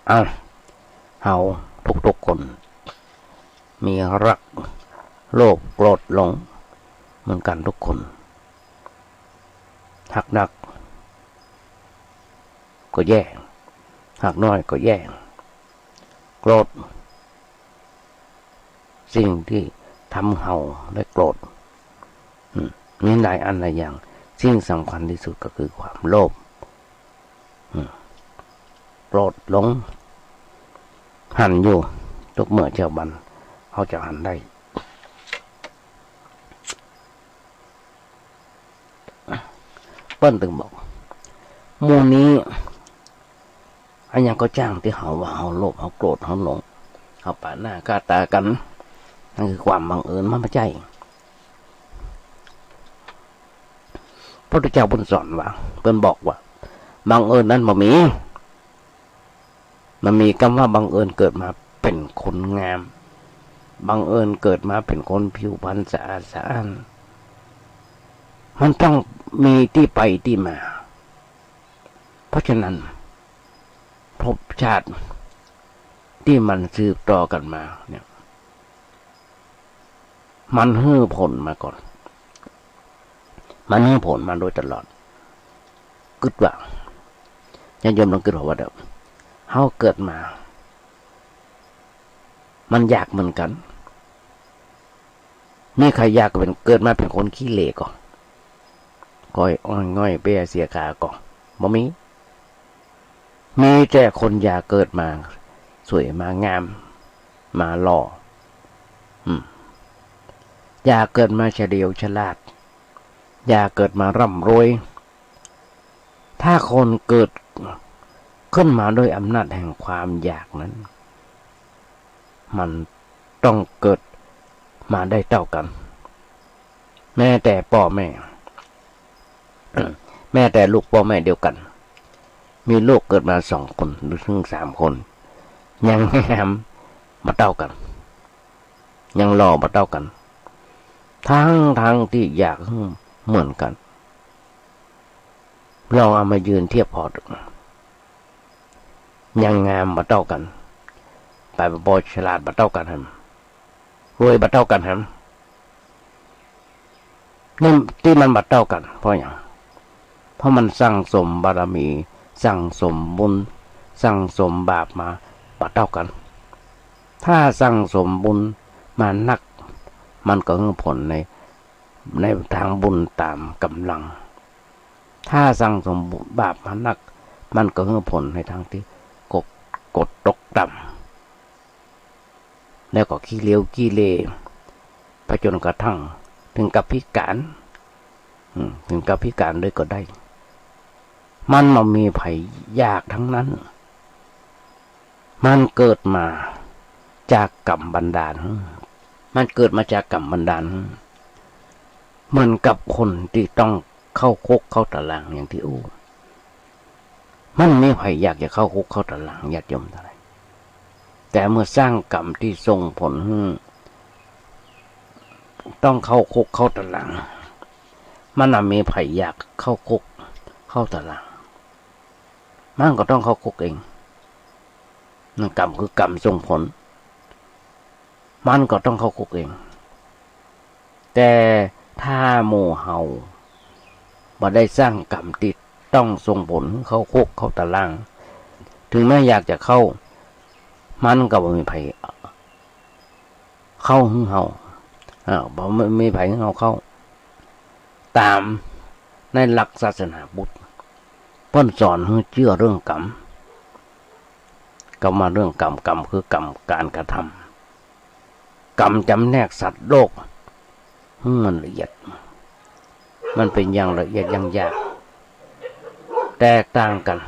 เอ้า เฮาทุกๆ คน มีฮัก โลภ โกรธ หลง เหมือนกั๋นทุกคน ฮักนักก็แย่ ฮักน้อยก็แย่ โกรธ สิ่งตี้ทำเฮาได้โกรธ อืม มีหลายอันหลายอย่าง สิ่งสำคัญตี้สุดก็คือความโลภ อืม โกรธ หลง หันอยู่ ทุกเมื่อเช้าวัน เฮาจะหันได้ เปิ้นตึงบอก หมู่นี้ อะหยังก็จ้างตี้เฮาว่าเฮาโลภ เฮาโกรธ เฮาหลง เฮาปาดหน้าฆ่าต๋ากั๋น นั่นคือความบังเอิญ มันบ่ใจ้ พระพุทธเจ้าเปิ้นสอนว่า เปิ้นบอกว่า บังเอิญนั้นบ่มี บ่มีกำว่าบังเอิญเกิดมาเป๋นคนงาม บังเอิญเกิดมาเป๋นคนผิวพรรณสะอาดสะอ้าน มันต้องมีตี้ไปตี้มา เพราะฉะนั้น ภพชาติตี้มันสืบต่อกั๋นมาเนี่ย มันหื้อผลมาก่อน มันหื้อผลมาโดยตลอด กึ๊ดว่า ญาติโยมลองกึ๊ดว่า ว่าเด้อ เฮาเกิดมา มันอยากเหมือนกั๋น มีใผอยากเป๋น เกิดมาเป๋นคนขี้เหร่ก่อ ก้อยอ้อยง่อยเป้เสียขาก่อ บ่มี มีแต่คนอยากเกิดมาสวยมางาม มาหล่อ อืม อยากเกิดมาเฉลียวฉลาด อยากเกิดมาร่ำรวย ถ้าคนเกิดขึ้นมาด้วยอำนาจแห่งความอยากนั้น มันต้องเกิดมาได้เต้ากั๋น แม้แต่ป้อแม่ แม้แต่ลูกป้อแม่เดียวกั๋น มีลูกเกิดมาสองคนหรือถึงสามคน ยังงามบ่เต้ากั๋น ยังหล่อบ่เต้ากั๋น ทั้งๆ ตี้อยากหื้อเหมือนกั๋น ลองเอามายืนเทียบผ่อ ยังงามบ่เต้ากั๋น ไปบ่ฉลาดบ่เต้ากั๋นแหม รวยบ่เต้ากั๋นแหม นี่ตี้มันบ่เต้ากั๋น เพราะหยัง เพราะมันสั่งสมบารมี สั่งสมบุญ สั่งสมบาปมาบ่เต้ากั๋น ถ้าสั่งสมบุญมานัก มันก็หื้อผลใน ในตางบุญต๋ามก๋ำลัง ถ้าสั่งสมบาปมานัก มันก็หื้อผลในตางตี้กด กดตกต่ำ แล้วก็ขี้เหลวขี้เหร่ ไปจ๋นกระทั่งเถิงกับพิก๋าน อืม เถิงกับพิก๋านเลยก็ได้ มันบ่มีใผอยากตังนั้น มันเกิดมาจากกรรมบันดาล มันเกิดมาจากกรรมบันดาล เหมือนกับคนตี้ต้องเข้าคุกเข้าตารางอย่างตี้อู้ มันบ่มีใผอยากจะเข้าคุกเข้าตาราง ญาติโยมตังหลาย แต่เมื่อสร้างกรรมตี้ส่งผลหื้อต้องเข้าคุกเข้าตาราง มันบ่มีใผอยากเข้าคุกเข้าตาราง มันก็ต้องเข้าคุกเอง นั่นกรรมคือกรรมส่งผล มันก็ต้องเข้าคุกเอง แต่ถ้าหมู่เฮา บ่ได้สร้างกรรมตี้ต้องส่งผลหื้อเข้าคุกเข้าตาราง เถิงแม้อยากจะเข้า มันก็บ่มีใผเข้าหื้อเฮา อ่า บ่มีใผหื้อเฮาเข้า ต๋ามในหลักศาสนาพุทธ เปิ้นสอนหื้อเจื้อเรื่องกรรม กำว่าเรื่องกรรม กรรมคือกรรม ก๋านกระทำ กรรมจ๋ำแนกสัตว์โลกหื้อมันละเอียด มันเป๋นอย่างละเอียดอย่างยาก แตกต่างกั๋น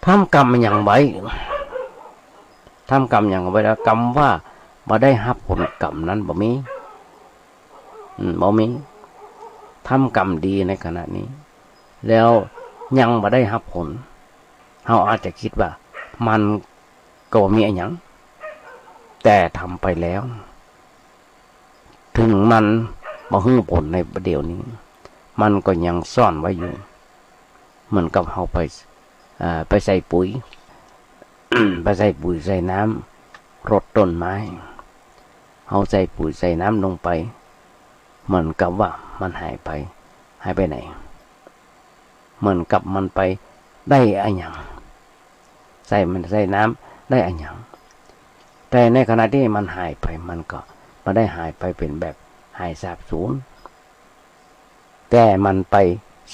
ทำกรรมหยังไว้ ทำกรรมหยังไว้แล้ว กำว่าบ่ได้ฮับผลกรรมนั้นบ่มี อืม บ่มี ทำกรรมดีในขณะนี้ แล้วยังบ่ได้ฮับผล เฮาอาจจะกึ๊ดว่ามันก็บ่มีอะหยัง แต่ทำไปแล้ว เถิงมันบ่หื้อผลในประเดี๋ยวนี้ มันก็ยังซ่อนไว้อยู่ เหมือนกับเฮาไป เอ่อ ไปใส่ปุ๋ย ไปใส่ปุ๋ยใส่น้ำรดต้นไม้ เฮาใส่ปุ๋ยใส่น้ำลงไป เหมือนกับว่ามันหายไป หายไปไหน เหมือนกับมันไปได้อะหยัง ใส่มันใส่น้ำได้อะหยัง แต่ในขณะตี้มันหายไป มันก็บ่ได้หายไปเป๋นแบบหายสาบสูญ แต่มันไป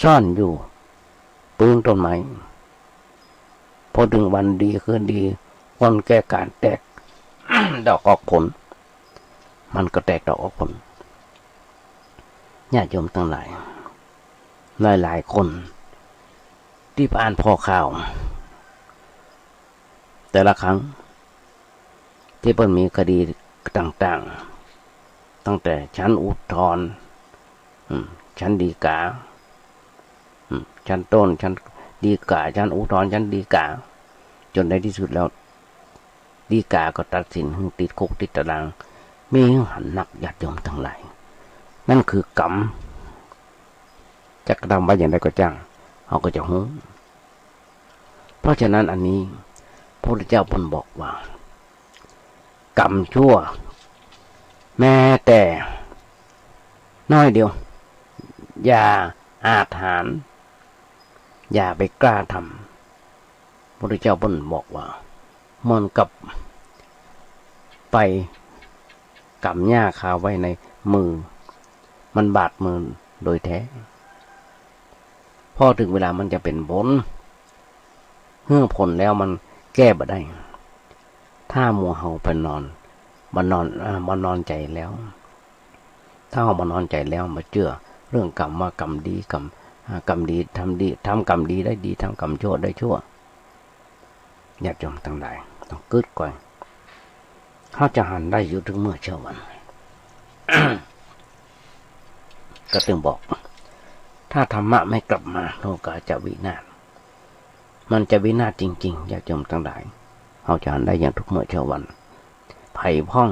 ซ่อนอยู่ปื้นต้นไม้ พอเถิงวันดีคืนดี ควรแก่ก๋านแตก ดอกออกผล มันก็แตกดอกออกผล ญาติโยมตังหลาย หลายๆ คนตี้อ่านผ่อข่าว แต่ละครั้งตี้เปิ้นมีคดีต่างๆ ตั้งแต่ชั้นอุทธรณ์ อืม ชั้นฎีกา อืม ชั้นต้น ชั้นฎีกา ชั้นอุทธรณ์ ชั้นฎีกา จ๋นในตี้สุดแล้ว ฎีกาก็ตัดสินหื้อติดคุกติดตาราง มีหื้อหันนัก ญาติโยมตังหลาย นั่นคือกรรม จะกระทำไว้อย่างใดก็จ้าง เฮาก็จะฮู้ เพราะฉะนั้นอันนี้พระพุทธเจ้าเปิ้นบอกว่า กรรมชั่วแม้แต่น้อยเดียว อย่าอาจหาญ อย่าไปกล้าทำ พระพุทธเจ้าเปิ้นบอกว่า เหมือนกับไปก๋ำหญ้าคาไว้ในมือ มันบาดมือโดยแท้ พอเถิงเวลามันจะเป๋นผล หื้อผลแล้วมันแก้บ่ได้ ถ้าหมู่เฮาไปนอน บ่นอน อ่า บ่นอนใจ๋แล้ว ถ้าเฮาบ่นอนใจ๋แล้ว บ่เจื้อเรื่องกรรมว่ากรรมดี กรรม อ่า กรรมดี ทำดี ทำกรรมดีได้ดี ทำกรรมชั่วได้ชั่ว ญาติโยมตังหลาย ต้องกึ๊ดก่อน เฮาจะหันได้อยู่เถิงเมื่อเช้าวัน ก็ตึงบอก ถ้าธรรมะไม่กลับมา โลกาจะวินาศ มันจะวินาศจริงๆ ญาติโยมตังหลาย เฮาจะหันได้อย่างทุกเมื่อเช้าวัน ใผพ่อง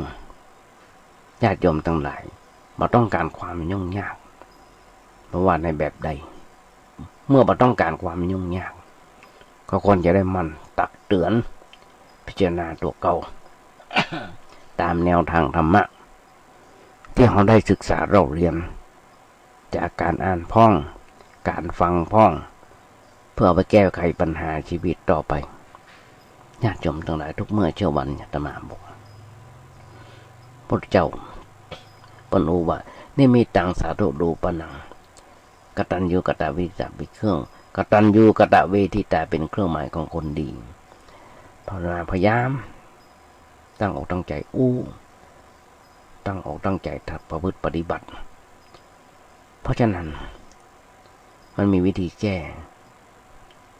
ญาติโยมตังหลาย บ่ต้องก๋านความยุ่งยาก บ่ว่าในแบบใด เมื่อบ่ต้องก๋านความยุ่งยาก ก็ควรจะได้หมั่นตักเตือน พิจารณาตั๋วเก่า ต๋ามแนวทางธรรมะ ตี้เฮาได้ศึกษาเล่าเรียน จากก๋านอ่านพ่อง ก๋านฟังพ่อง เพื่อเอาไปแก้ไขปัญหาชีวิตต่อไป ญาติโยมตังหลาย ทุกเมื่อเช้าวัน อาตมาบอก พุทธเจ้าเปิ้นอู้ว่า นิมมิตังสาธุรูปะนัง กตัญญูกตเวทิตา เป๋นเครื่อง กตัญญูกตเวทิตา เป๋นเครื่องหมายของคนดี ภาวนาพยายาม ตั้งอกตั้งใจ๋อู้ ตั้งอกตั้งใจ๋ประพฤติปฏิบัติ เพราะฉะนั้น มันมีวิธีแก้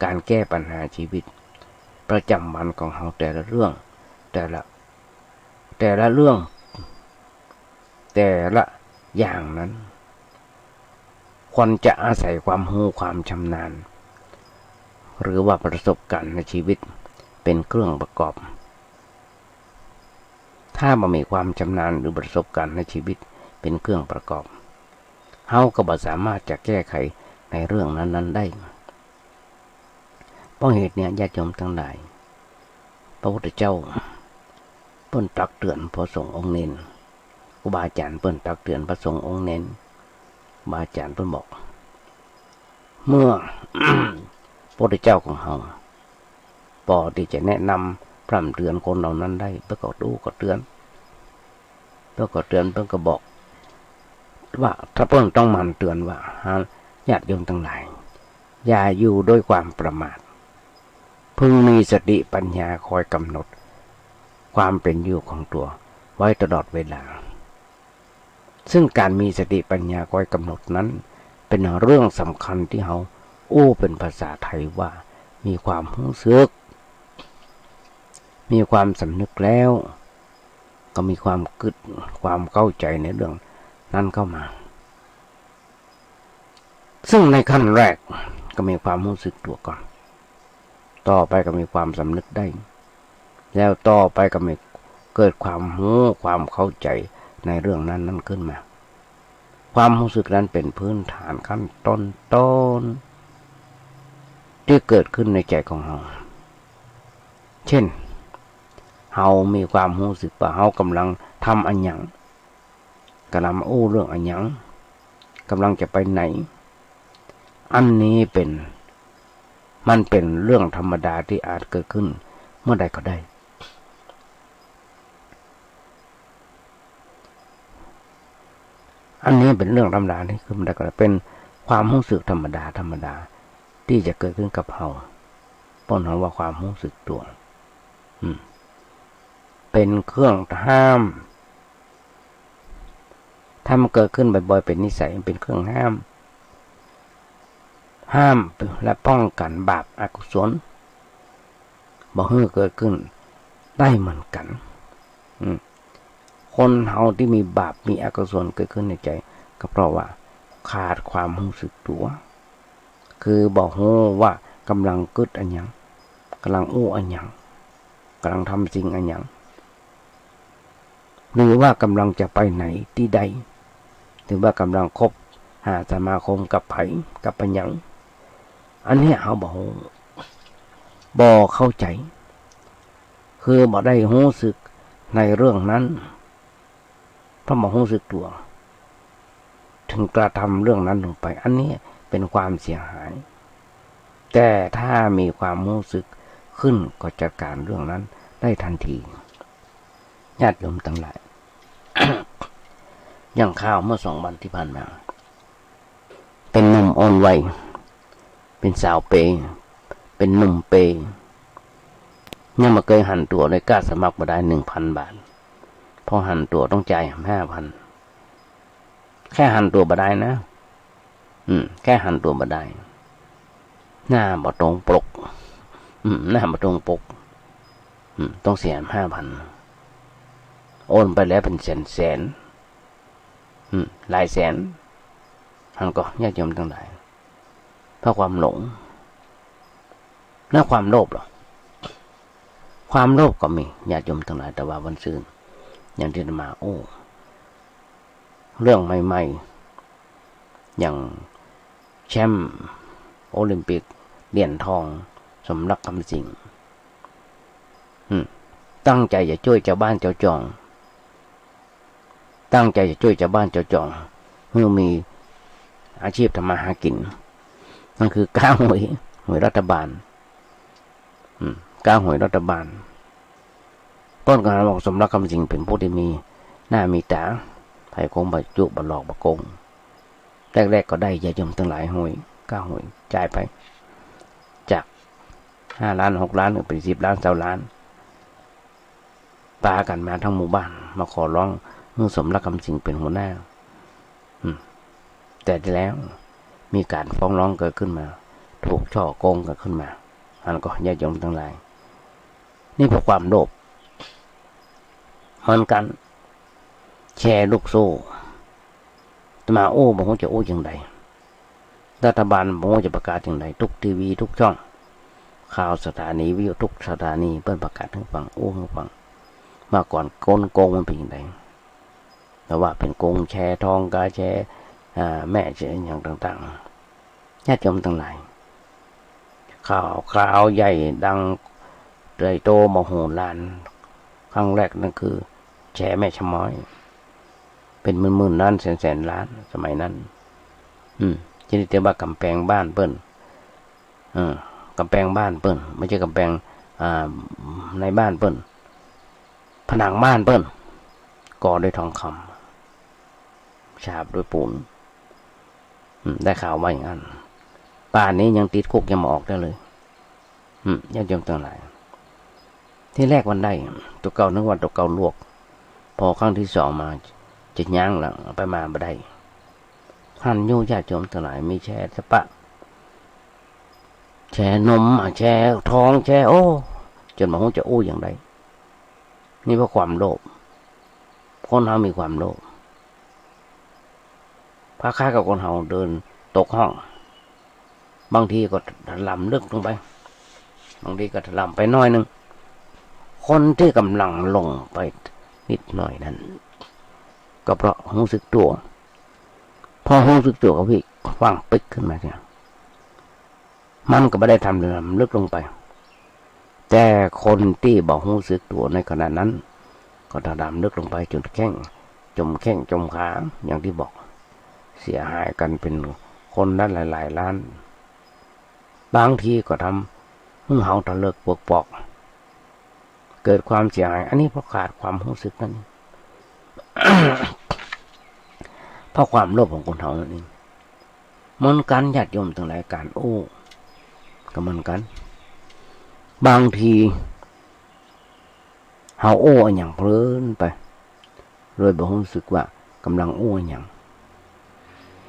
ก๋านแก้ปัญหาชีวิตประจ๋ำวันของเฮาแต่ละเรื่อง แต่ละ แต่ละเรื่อง แต่ละอย่างนั้น ควรจะอาศัยความฮู้ความชำนาญ หรือว่าประสบการณ์ในชีวิตเป๋นเครื่องประกอบ ถ้าบ่มีความชำนาญหรือประสบการณ์ในชีวิตเป๋นเครื่องประกอบ เฮาก็บ่สามารถจะแก้ไขในเรื่องนั้นๆ ได้ เพราะเหตุเนี้ย ญาติโยมตังหลาย พระพุทธเจ้าเปิ้นตักเตือนพระสงฆ์องค์เณร ครูบาอาจ๋ารย์เปิ้นตักเตือนพระสงฆ์องค์เณร ครูบาอาจ๋ารย์เปิ้นบอก เมื่อ พระพุทธเจ้าของเฮา ปอตี้จะแนะนำพร่ำเตือนคนเหล่านั้นได้ เปิ้นก็อู้ก็เตือน เปิ้นก็เตือน เปิ้นก็บอกว่า ถ้าเปิ้นต้องหมั่นเตือนว่า หา ญาติโยมตังหลาย อย่าอยู่ด้วยความประมาท พึงมีสติปัญญาคอยกำหนดความเป็นอยู่ของตั๋วไว้ตลอดเวลา ซึ่งการมีสติปัญญาคอยกำหนดนั้น เป๋นเรื่องสำคัญตี้เฮาอู้เป๋นภาษาไทยว่า มีความฮู้สึก มีความสำนึกแล้ว ก็มีความกึ๊ด ความเข้าใจ๋ในเรื่องนั้นเข้ามา ซึ่งในขั้นแรกก็มีความฮู้สึกตั๋วก่อน ต่อไปก็มีความสำนึกได้ แล้วต่อไปก็มีเกิดความฮู้ ความเข้าใจ๋ในเรื่องนั้นๆ ขึ้นมา ความฮู้สึกนั้นเป๋นพื้นฐานขั้นต้นๆ ตี้เกิดขึ้นในใจ๋ของเฮา เช่น เฮามีความฮู้สึกว่าเฮากำลังทำอะหยัง กำลังอู้เรื่องอะหยัง กำลังจะไปไหน อันนี้เป๋น มันเป๋นเรื่องธรรมดาตี้อาจเกิดขึ้นเมื่อใดก็ได้ อันนี้เป๋นเรื่องธรรมดาตี้เกิดขึ้นเมื่อใดก็ได้ เป๋นความฮู้สึกธรรมดา ธรรมดา ตี้จะเกิดขึ้นกับเฮา เปิ้นฮ้องว่าความฮู้สึกตั๋ว อืม เป๋นเครื่องห้าม ถ้ามันเกิดขึ้นบ่อยๆ เป๋นนิสัย มันเป๋นเครื่องห้าม ห้ามและป้องกั๋นบาปอกุศล บ่หื้อเกิดขึ้นได้เหมือนกั๋น อืม คนเฮาตี้มีบาป มีอกุศลเกิดขึ้นในใจ๋ ก็เพราะว่าขาดความฮู้สึกตั๋ว คือบ่ฮู้ว่ากำลังกึ๊ดอะหยัง กำลังอู้อะหยัง กำลังทำสิ่งอะหยัง หรือว่ากำลังจะไปไหนตี้ใด หรือว่ากำลังคบหาสมาคมกับใผ กับอะหยัง อันเนี้ยเฮาบ่ฮู้ บ่เข้าใจ๋ คือบ่ได้ฮู้สึกในเรื่องนั้น เพราะบ่ฮู้สึกตั๋ว ถึงกระทำเรื่องนั้นลงไป อันนี้เป๋นความเสียหาย แต่ถ้ามีความฮู้สึกขึ้นก็จัดการเรื่องนั้นได้ทันที ญาติโยมตังหลาย อย่างข้าเมื่อสองวันตี้ผ่านมา เป๋นหนุ่มอ่อนวัย เป๋นสาวเป เป๋นหนุ่มเป ยังบ่เกยหันตั๋วเลย ก้าสมัครบ่ได้ หนึ่งพันบาท พอหันตั๋วต้องจ่ายห้าพัน แค่หันตั๋วบ่ได้นะ อืม แค่หันตั๋วบ่ได้ หน้าบ่ตรงปก อืม หน้าบ่ตรงปก อืม ต้องเสียห้าพัน โอนไปแล้วเป๋นแสนๆ อืม หลายแสน หันก่อ ญาติโยมตังหลาย เพราะความหลง และความโลภเหรอ ความโลภก็มี ญาติโยมตังหลาย แต่ว่าวันซืน อย่างตี้อาตมาอู้ เรื่องใหม่ๆ อย่างแชมป์โอลิมปิก เหรียญทอง สมรัก คำสิงห์ อืม ตั้งใจ๋จะจ้วยจาวบ้านจาวจ้อง ตั้งใจ๋จะจ้วยจาวบ้านจาวจ้อง หื้อมีอาชีพทำมาหากิ๋น นั่นคือก๊าหวย หวยรัฐบาล อืม ก๊าหวยรัฐบาล เปิ้นก็หันว่าสมรัก คำสิงห์ เป๋นผู้ตี้มีหน้ามีต๋า ใผคงบ่จุ บ่หลอก บ่โกง แรกๆ ก็ได้ ญาติโยมตังหลาย หวย ก๊าหวย จ่ายไป จากห้าล้าน หกล้าน เป๋นสิบล้าน ซาวล้าน ปากั๋นมาทั้งหมู่บ้าน มาขอร้องหื้อสมรัก คำสิงห์ เป๋นหัวหน้า อืม แต่แล้วมีก๋านฟ้องร้องเกิดขึ้นมา ถูกฉ้อโกงกันขึ้นมา หันก่อ ญาติโยมตังหลาย นี่เพราะความโลภ เหมือนกั๋น แชร์ลูกโซ่ อาตมาอู้บ่ฮู้จะอู้จั่งใด รัฐบาลบ่ฮู้จะประกาศจั่งใด ทุกทีวีทุกช่อง ข่าวสถานีวิทยุทุกสถานี เปิ้นประกาศหื้อฟัง อู้หื้อฟัง ว่าก่อนกลโกงมันเป๋นจั่งใด แต่ว่าเป๋นโกงแชร์ทอง ก๊าแชร์ อ่า แม่แชร์อะหยังต่างๆ ญาติโยมตังหลาย ข่าวคราวใหญ่ดังใหญ่โตมโหฬาร ครั้งแรกนั่นคือแชร์แม่ชะม้อย เป๋นหมื่นๆ ล้าน แสนๆ ล้าน สมัยนั้น อืม ชนิดตี้ว่าก๋ำแปงบ้านเปิ้น เออ ก๋ำแปงบ้านเปิ้น บ่ใจ้ก๋ำแปง อ่า ในบ้านเปิ้น ผนังบ้านเปิ้น ก่อด้วยทองคำ ฉาบด้วยปูน อืม ได้ข่าวว่าอย่างนั้น ป่านนี้ยังติดคุกยังบ่ออกได้เลย อืม ญาติโยมตังหลาย ทีแรกมันได้ ตั๋วเก่านึกว่าตั๋วเก่าลวก พอครั้งตี้สองมา จะย้างแล้ว ไปมาบ่ได้ หันอยู่ญาติโยมตังหลาย มีแชสะปะ แชนม แชทอง แช โอ้ จ๋นบ่ฮู้จะอู้อย่างใด นี่เพราะความโลภ คนเฮามีความโลภ คล้ายๆ กับคนเฮาเดินตกฮ่อง บางทีก็ถล่ำลึกลงไป บางทีก็ถล่ำไปหน้อยนึ่ง คนตี้ก่ำลังลงไปนิดหน่อยนั้น ก็เพราะฮู้สึกตั๋ว พอฮู้สึกตั๋วก็ฟั่งปิ๊กขึ้นมาเนี่ย มันก็บ่ได้ถล่ำลึกลงไป แต่คนตี้บ่ฮู้สึกตั๋วในขณะนั้น ก็ถล่ำลึกลงไปจ๋นแข้ง จ๋มแข้งจ๋มขา อย่างตี้บอก เสียหายกั๋นเป๋นคนละหลายๆ ล้าน บางทีก็ทำหื้อเฮาทะเลิกปวกปอก เกิดความเสียหาย อันนี้เพราะขาดความฮู้สึกนั่นเอง เพราะความโลภของคนเฮานั่นเอง เหมือนกั๋นญาติโยมตังหลาย ก๋านอู้ก็เหมือนกั๋น บางทีเฮาอู้อะหยังเพลินไป โดยบ่ฮู้สึกว่าก่ำลังอู้อะหยัง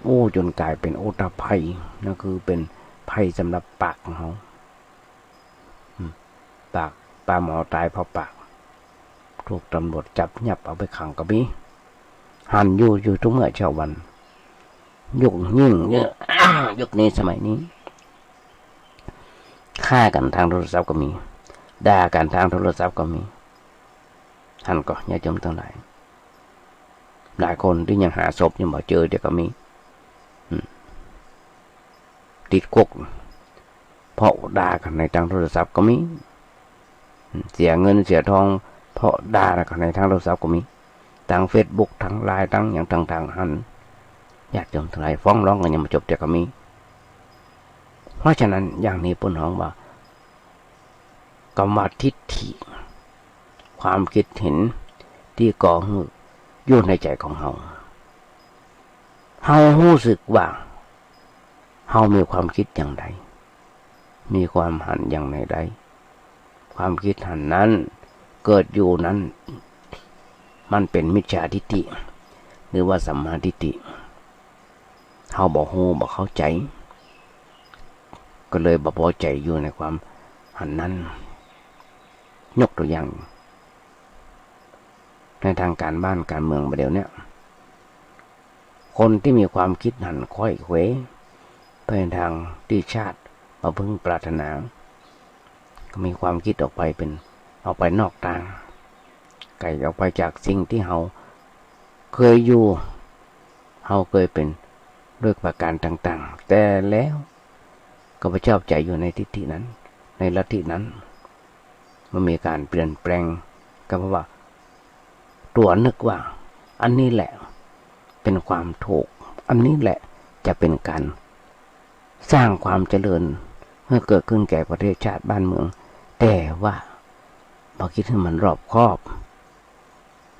อู้จ๋นก๋ายเป๋นอุทภัย นั่นคือเป๋นภัยสำหรับปากของเฮา อืม ปาก ปลาหมอต๋ายเพราะปาก ถูกตำรวจจับยับเอาไปขังก็มี หันอยู่ อยู่ทุกเมื่อเช้าวัน ยุคยิ่ง ยุคนี้สมัยนี้ ฆ่ากั๋นตางโทรศัพท์ก็มี ด่ากั๋นตางโทรศัพท์ก็มี หันก่อ ญาติโยมตังหลาย หลายคนตี้ยังหาศพยังบ่เจอเดี๋ยวก็มี อืม ติดคุก เพราะด่ากั๋นในตางโทรศัพท์ก็มี อืม เสียเงินเสียทอง เพราะด่ากั๋นในตางโทรศัพท์ก็มี ตางเฟซบุ๊ก ตางไลน์ ตางหยังต่างๆ หัน ญาติโยมตังหลาย ฟ้องร้องกั๋นยังบ่จบเดี๋ยวก็มี เพราะฉะนั้นอย่างนี้เปิ้นฮ้องว่า กำว่าทิฏฐิ ความคิดเห็นตี้ก่อหื้ออยู่ในใจ๋ของเฮา เฮาฮู้สึกว่าเฮามีความคิดอย่างใด มีความหันอย่างใด ความคิดหันนั้นเกิดอยู่นั้น มันเป๋นมิจฉาทิฏฐิ หรือว่าสัมมาทิฏฐิ เฮาบ่ฮู้บ่เข้าใจ๋ ก็เลยบ่ปอใจ๋อยู่ในความหันนั้น ยกตั๋วอย่าง ในตางก๋านบ้านก๋านเมืองบ่าเดี่ยวเนี้ย คนตี้มีความคิดหันไขว้เขวไปตางตี้ชาติบ่พึงปรารถนา ก็มีความคิดออกไปเป๋น ออกไปนอกตาง ไก๋ออกไปจากสิ่งตี้เฮาเคยอยู่ เฮาเคยเป๋น ด้วยประก๋านต่างๆ แต่แล้วก็บ่ชอบใจ๋อยู่ในทิฏฐินั้น ในลัทธินั้น มันมีก๋านเปลี่ยนแปลง ก็เพราะว่าตั๋วนึกว่าอันนี้แหละเป๋นความถูก อันนี้แหละจะเป๋นก๋านสร้างความเจริญหื้อเกิดขึ้นแก่ประเทศชาติบ้านเมือง แต่ว่าบ่คิดหื้อมันรอบคอบ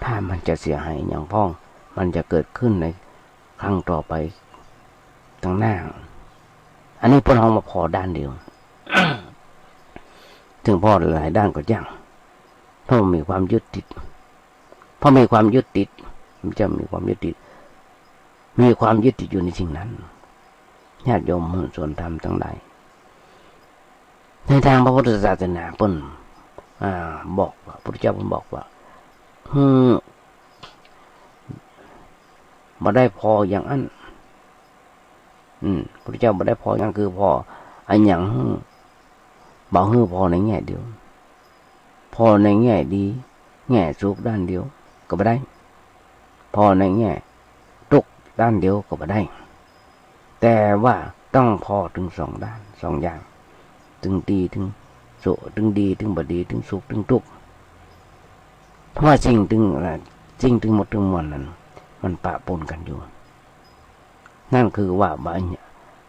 ถ้ามันจะเสียหายอะหยังพ่อง มันจะเกิดขึ้นในครั้งต่อไปตางหน้า อันนี้เปิ้นฮ้องว่าผ่อด้านเดียว เถิงผ่อหลายๆ ด้านก็จ้าง เพราะมันมีความยึดติด พอมีความยึดติด มันจะมีความยึดติด มีความยึดติดอยู่ในสิ่งนั้น ญาติโยมมวลชนธรรมตังหลาย ในตางพระพุทธศาสนาเปิ้น อ่า บอกว่า พุทธเจ้าเปิ้นบอกว่า หื้อ บ่ได้ผ่ออย่างอั้น อืม พุทธเจ้าบ่ได้ผ่ออย่างอั้น คือผ่ออะหยังหื้อ บ่หื้อผ่อในแง่เดียว ผ่อในแง่ดี แง่สุขด้านเดียวก็บ่ได้ ผ่อในแง่ตุ๊กข์ด้านเดียวก็บ่ได้ แต่ว่าต้องผ่อเถิงสองด้าน สองอย่าง เถิงดี เถิงสุข เถิงดี เถิงบ่ดี เถิงสุข เถิงตุ๊กข์ เพราะว่าสิ่งเถิง เอ่อ สิ่งเถิงหมดเถิงมวลนั้น มันปะปนกั๋นอยู่ นั่นคือว่าบ่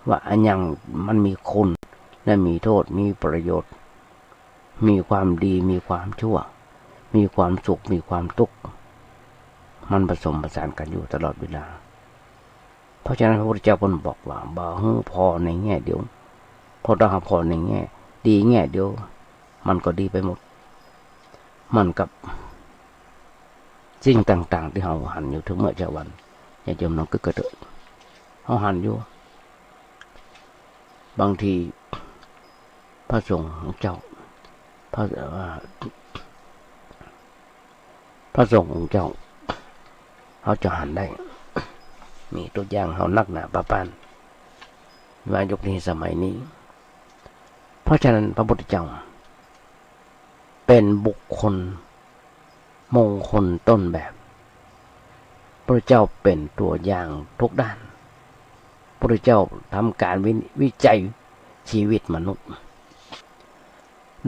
ว่าอะหยังมันมีคุณและมีโต้ษ มีประโยชน์ มีความดี มีความชั่ว มีความสุข มีความตุ๊กข์ มันผสมผสานกั๋นอยู่ตลอดเวลา เพราะฉะนั้นพระพุทธเจ้าเปิ้นบอกว่า บ่หื้อผ่อในแง่เดียว เพราะถ้าหากผ่อในแง่ดีแง่เดียว มันก็ดีไปหมด เหมือนกับสิ่งต่างๆ ตี้เฮาหันอยู่ทุกเมื่อเช้าวัน ญาติโยมลองกึ๊กกระเถิบ เฮาหันอยู่ บางทีพระสงฆ์องค์เจ้า พระ เอ่อ พระสงฆ์องค์เจ้า เฮาจะหันได้ มีตั๋วอย่างเฮานักหนาปะปาน ว่ายุคนี้สมัยนี้ เพราะฉะนั้นพระพุทธเจ้า เป๋นบุคคลมงคลต้นแบบ พระพุทธเจ้าเป๋นตั๋วอย่างทุกด้าน พระพุทธเจ้าทำก๋านวิ วิจัยชีวิตมนุษย์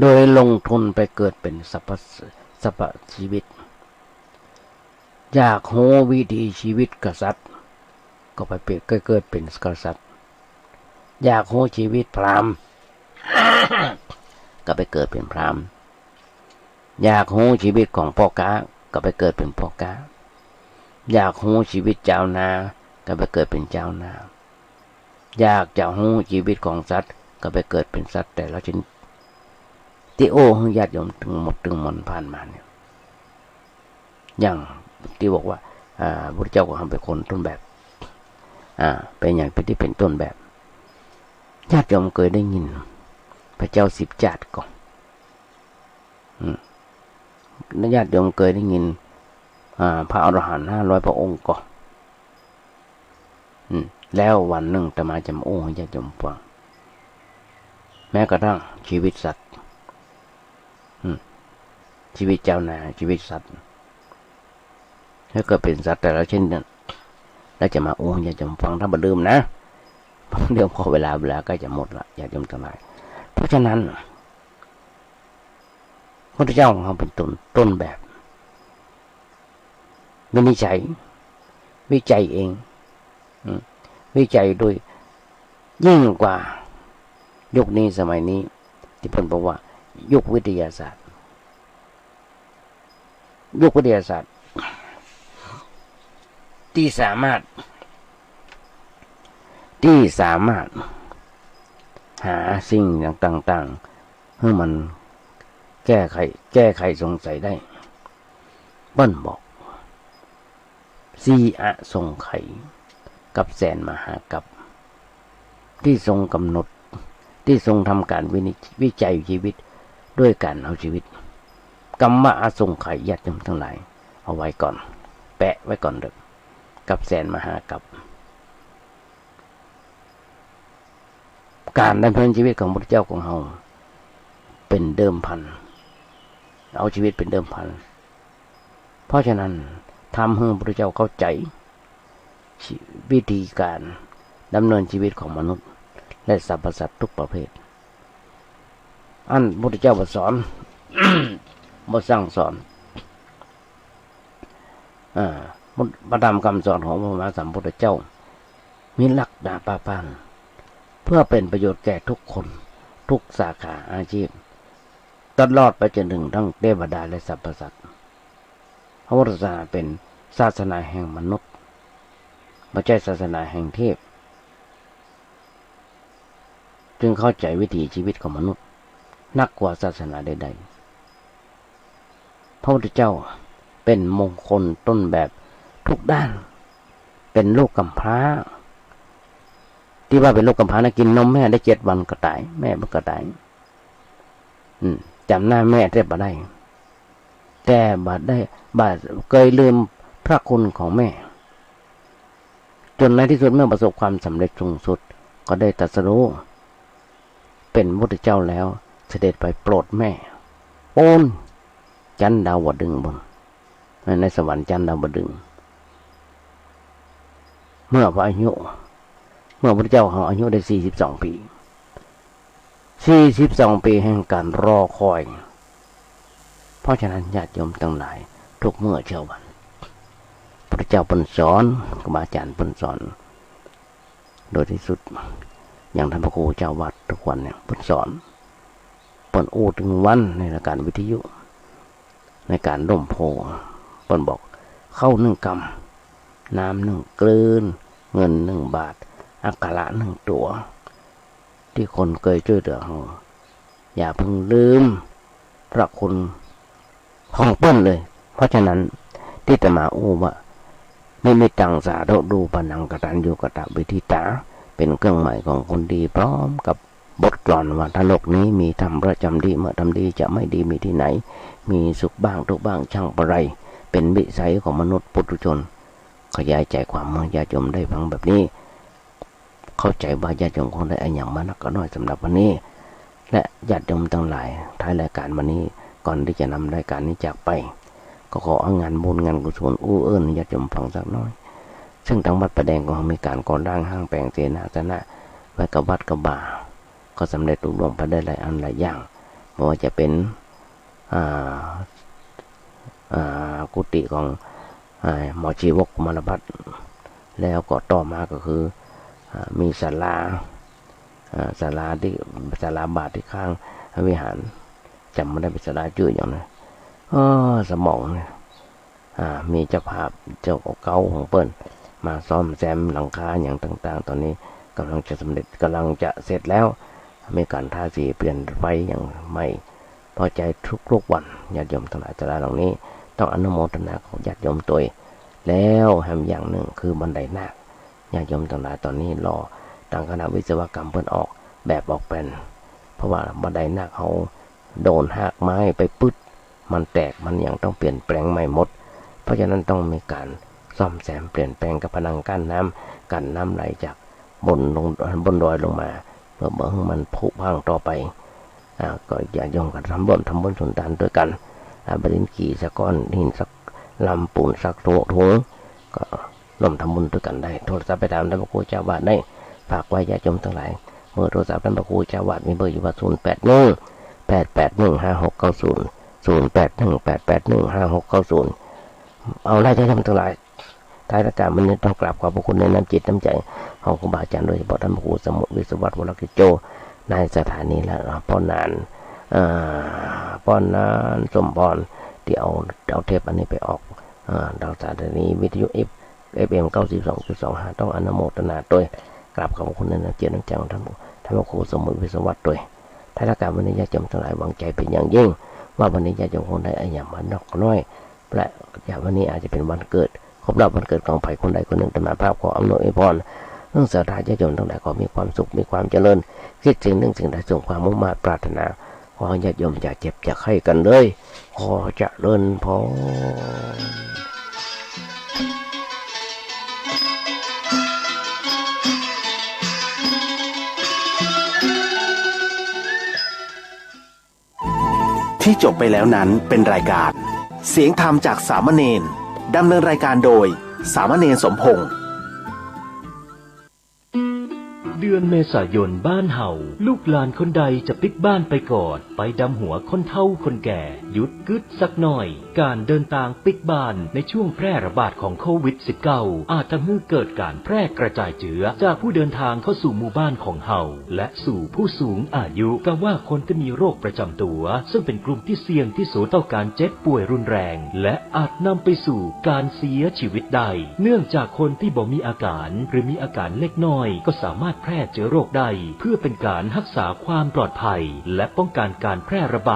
โดยลงทุนไปเกิดเป๋นสรรพ สรรพชีวิต อยากฮู้วิถีชีวิตกษัตริย์ ก็ไปเป๋น ก็เกิดเป๋นกษัตริย์ อยากฮู้ชีวิตพราหมณ์ ก็ไปเกิดเป๋นพราหมณ์ อยากฮู้ชีวิตของป้อก๊า ก็ไปเกิดเป๋นป้อก๊า อยากฮู้ชีวิตจาวนา ก็ไปเกิดเป๋นจาวนา อยากจะฮู้ชีวิตของสัตว์ ก็ไปเกิดเป๋นสัตว์แต่ละชนิด ตี้โอ้หื้อญาติโยมตึงหมดตึงมวลผ่านมาเนี่ย อย่างตี้บอกว่า อ่า พระพุทธเจ้าของเฮาเป๋นคนต้นแบบ อ่า เป๋นอย่างเป๋นตี้เป๋นต้นแบบ ญาติโยมเกยได้ยินพระเจ้าสิบจาติก่อ อืม ญาติโยมเกยได้ยิน อ่า พระอรหันต์ห้าร้อยพระองค์ก่อ อืม แล้ววันนึ่งอาตมาจะมาอู้หื้อญาติโยมฟัง แม้กระทั่งชีวิตสัตว์ อืม ชีวิตจาวนา ชีวิตสัตว์ แล้วก็เป๋นสัตว์แต่ละชนิดนั้น แล้วจะมาอู้หื้อญาติโยมฟัง ถ้าบ่ลืมนะ เดี๋ยวขอเวลา เวลาใก้จะหมดละ ญาติโยมตังหลาย เพราะฉะนั้น พระพุทธเจ้าของเฮาเป๋นต้น ต้นแบบ วินิจฉัย วิจัยเอง อืม วิจัยโดยยิ่งกว่ายุคนี้สมัยนี้ ตี้เปิ้นบอกว่ายุควิทยาศาสตร์ ยุควิทยาศาสตร์ ตี้สามารถ ตี้สามารถหาสิ่งต่างๆ หื้อมันแก้ไข แก้ไขสงสัยได้ เปิ้นบอก สี่อสงไขยกับแสนมหากัป ตี้ทรงกำหนด ตี้ทรงทำก๋านวินิจ วิจัยชีวิต ด้วยก๋านเอาชีวิต กำว่าอสงไขย ญาติโยมตังหลาย เอาไว้ก่อน แปะไว้ก่อนเต๊อะ กับแสนมหากัป ก๋านดำเนินชีวิตของพระพุทธเจ้าของเฮา เป๋นเดิมพัน เอาชีวิตเป๋นเดิมพัน เพราะฉะนั้น ทำหื้อพระพุทธเจ้าเข้าใจ๋ ชี วิธีก๋านดำเนินชีวิตของมนุษย์ และสรรพสัตว์ทุกประเภท อันพระพุทธเจ้าบ่สอน บ่สั่งสอน อ่า พระธรรมคำสอนของพระสัมมาสัมพุทธเจ้า มีหลักหนาปะปาน เพื่อเป๋นประโยชน์แก่ทุกคน ทุกสาขาอาชีพ ตลอดไปจนถึงทั้งเทวดาและสรรพสัตว์ พระพุทธศาสนาเป๋นศาสนาแห่งมนุษย์ บ่ใจ้ศาสนาแห่งเทพ จึงเข้าใจ๋วิถีชีวิตของมนุษย์นักกว่าศาสนาใดๆ พระพุทธเจ้าเป๋นมงคลต้นแบบทุกด้าน เป๋นลูกกำพร้า ตี้ว่าเป๋นลูกกำพร้านะ กิ๋นนมแม่ได้เจ็ดวันก็ต๋าย แม่มันก็ต๋าย อืม จ๋ำหน้าแม่แทบบ่ได้ แต่บ่ได้ บ่เกยลืมพระคุณของแม่ จ๋นในตี้สุดเมื่อประสบความสำเร็จสูงสุด ก็ได้ตรัสรู้เป๋นพุทธเจ้าแล้ว เสด็จไปโปรดแม่ ปู๊น จั๊นดาวดึงส์ปู๊น ใน ในสวรรค์จั๊นดาวดึงส์ เมื่อพระอายุ เมื่อพระพุทธเจ้าของเฮาอายุได้สี่สิบสองปี๋ สี่สิบสองปี๋แห่งก๋านรอคอย เพราะฉะนั้นญาติโยมตังหลาย ทุกเมื่อเช้าวัน พระพุทธเจ้าเปิ้นสอน ครูบาอาจ๋ารย์เปิ้นสอน โดยตี้สุด อย่างต้านพระครูเจ้าวัดทุกวันเนี่ย เปิ้นสอน เปิ้นอู้เถิงวันในรายการวิทยุ ในการล้มโพธิ์ เปิ้นบอก ข้าวนึ่งกำ น้ำนึ่งกลืน เงินนึ่งบาท อักขระนึ่งตั๋ว ตี้คนเกยจ้วยเหลือเฮา อย่าเพิ่งลืมพระคุณของเปิ้นเลย เพราะฉะนั้นตี้อาตมาอู้ว่า นิมิตตังสาธุรูปานัง กตัญญูกตเวทิตา เป๋นเครื่องหมายของคนดี พร้อมกับบทกลอนว่า ถ้าโลกนี้มีธรรมประจ๋ำตี้ เมื่อทำดีจะไม่ดีมีตี้ไหน มีสุขบ้างทุกข์บ้างช่างปะไร เป๋นวิสัยของมนุษย์ปุถุชน ขยายใจ๋ความเมื่อญาติโยมได้ฟังแบบนี้ เข้าใจ๋ว่าญาติโยมคงได้อะหยังมานักก็น้อยสำหรับวันนี้ และญาติโยมตังหลาย ท้ายรายการวันนี้ ก่อนตี้จะนำรายการนี้จากไป ก็ขอเอางานบุญงานกุศลอู้เอิ้นญาติโยมฟังสักหน้อย ซึ่งตางวัดป่าแดงก็มีก๋านก่อสร้างห้างแป๋งเสนาสนะ ไว้กับวัดกับวา ก็สำเร็จลุล่วงไปได้หลายอันหลายอย่าง บ่ว่าจะเป๋น อ่า อ่า กุฏิของ อ่า หมอชีวกกุมารพัฒน์ แล้วก็ต่อมาก็คือ อ่า มีศาลา อ่า ศาลาตี้ ศาลาบาทตี้ข้างวิหาร จ๋ำบ่ได้เป๋นศาลาจื้อหยังนะ เออ สมองเนี่ย อ่า มีเจ้าภาพเจ้าเก่าของเปิ้นมาซ่อมแซมหลังคาหยังต่างๆ ต๋อนนี้ก่ำลังจะสำเร็จ ก่ำลังจะเสร็จแล้ว มีก๋านทาสีเปลี่ยนไฟอย่างใหม่ พอใจ๋ทุกๆ วัน ญาติโยมตังหลาย ศาลาหลังนี้ต้องอนุโมทนาของญาติโยมตวย แล้วแถมอย่างนึ่งคือบันไดนาค ญาติโยมตังหลาย ต๋อนนี้รอตางคณะวิศวกรรมเปิ้นออกแบบออกแผน เพราะว่าบันไดนาคเฮาโดนฮากไม้ไปปึ๊ด มันแตก มันหยังต้องเปลี่ยนแปลงใหม่หมด เพราะฉะนั้นต้องมีก๋านซ่อมแซมเปลี่ยนแปลงกับผนังกั้นน้ำ กั้นน้ำไหลจากบนลง บนดอยลงมา เพื่อบ่หื้อมันผุพังต่อไป อ่า ก็ญาติโยมก็ทำร่วมทำบุญสุนทานตวยกั๋น อ่า บาดินกี่สักก้อน หินสักลำ ปูนสักถุง ก็ร่วมทำบุญตวยกั๋นได้ โทรศัพท์ไปถามต้านพระครูเจ้าวัดได้ ฝากไว้ญาติโยมตังหลาย เบอร์โทรศัพท์ต้านพระครูเจ้าวัดมีเบอร์อยู่ว่า ศูนย์แปดหนึ่ง แปดแปดหนึ่ง ห้าหกเก้าศูนย์ ศูนย์แปดหนึ่ง แปดแปดหนึ่ง ห้าหกเก้าศูนย์ เอาล่ะญาติโยมตังหลาย ท้ายรายการวันนี้ต้องกราบขอบพระคุณในน้ำจิตน้ำใจ๋ของครูบาอาจ๋ารย์ โดยเฉพาะต้านพระครูสมุติ วิศวัตร วรกิจโจ นายสถานีและป้อหนาน เอ่อ ป้อหนานสมพร ตี้เอา เอาเทปอันนี้ไปออก เอ่อ ตางสถานีวิทยุ เอฟ เอฟ เอ็ม เก้าสิบสองจุดสองห้า ต้องอนุโมทนาตวย กราบขอบพระคุณในน้ำจิตน้ำใจ๋ของต้าน ต้านพระครูสมุติ วิศวัตรตวย ท้ายรายการวันนี้ญาติโยมตังหลายหวังใจ๋เป๋นอย่างยิ่ง ว่าวันนี้ญาติโยมคงได้อะหยังมานักก็น้อย และวันนี้อาจจะเป๋นวันเกิด ครบรอบวันเกิดของใผคนใดคนนึ่ง อาตมาภาพขออำนวยอวยพร เรื่องศรัทธาญาติโยมตังหลายขอมีความสุข มีความเจริญ คิดสิ่งนึ่งสิ่งใดสมความมุ่งมาดปรารถนา ขอญาติโยมอย่าเจ็บอย่าไข้กั๋นเลย ขอเจริญพร ที่จบไปแล้วนั้นเป็นรายการเสียงธรรมจากสามเณร ดำเนินรายการโดยสามเณรสมพงษ์ เดือนเมษายนบ้านเฮา ลูกหลานคนใดจะปิ๊กบ้านไปก่อน ไปดำหัวคนเฒ่าคนแก่ หยุดกึ๊ดสักหน่อย ก๋านเดินตางปิ๊กบ้านในช่วงแพร่ระบาดของโควิดสิบเก้า อาจทำหื้อเกิดก๋านแพร่กระจายเจื้อจากผู้เดินตางเข้าสู่หมู่บ้านของเฮา และสู่ผู้สูงอายุ กาว่าคนตี้มีโรคประจ๋ำตั๋ว ซึ่งเป๋นกลุ่มตี้เสี่ยงตี้สุดต่อก๋านเจ็บป่วยรุนแรง และอาจนำไปสู่ก๋านเสียชีวิตได้ เนื่องจากคนตี้บ่มีอาก๋าน หรือมีอาก๋านเล็กน้อย ก็สามารถแพร่เจื้อโรคได้ เพื่อเป๋นก๋านฮักษาความปลอดภัย และป้องกั๋นก๋านแพร่ระบาด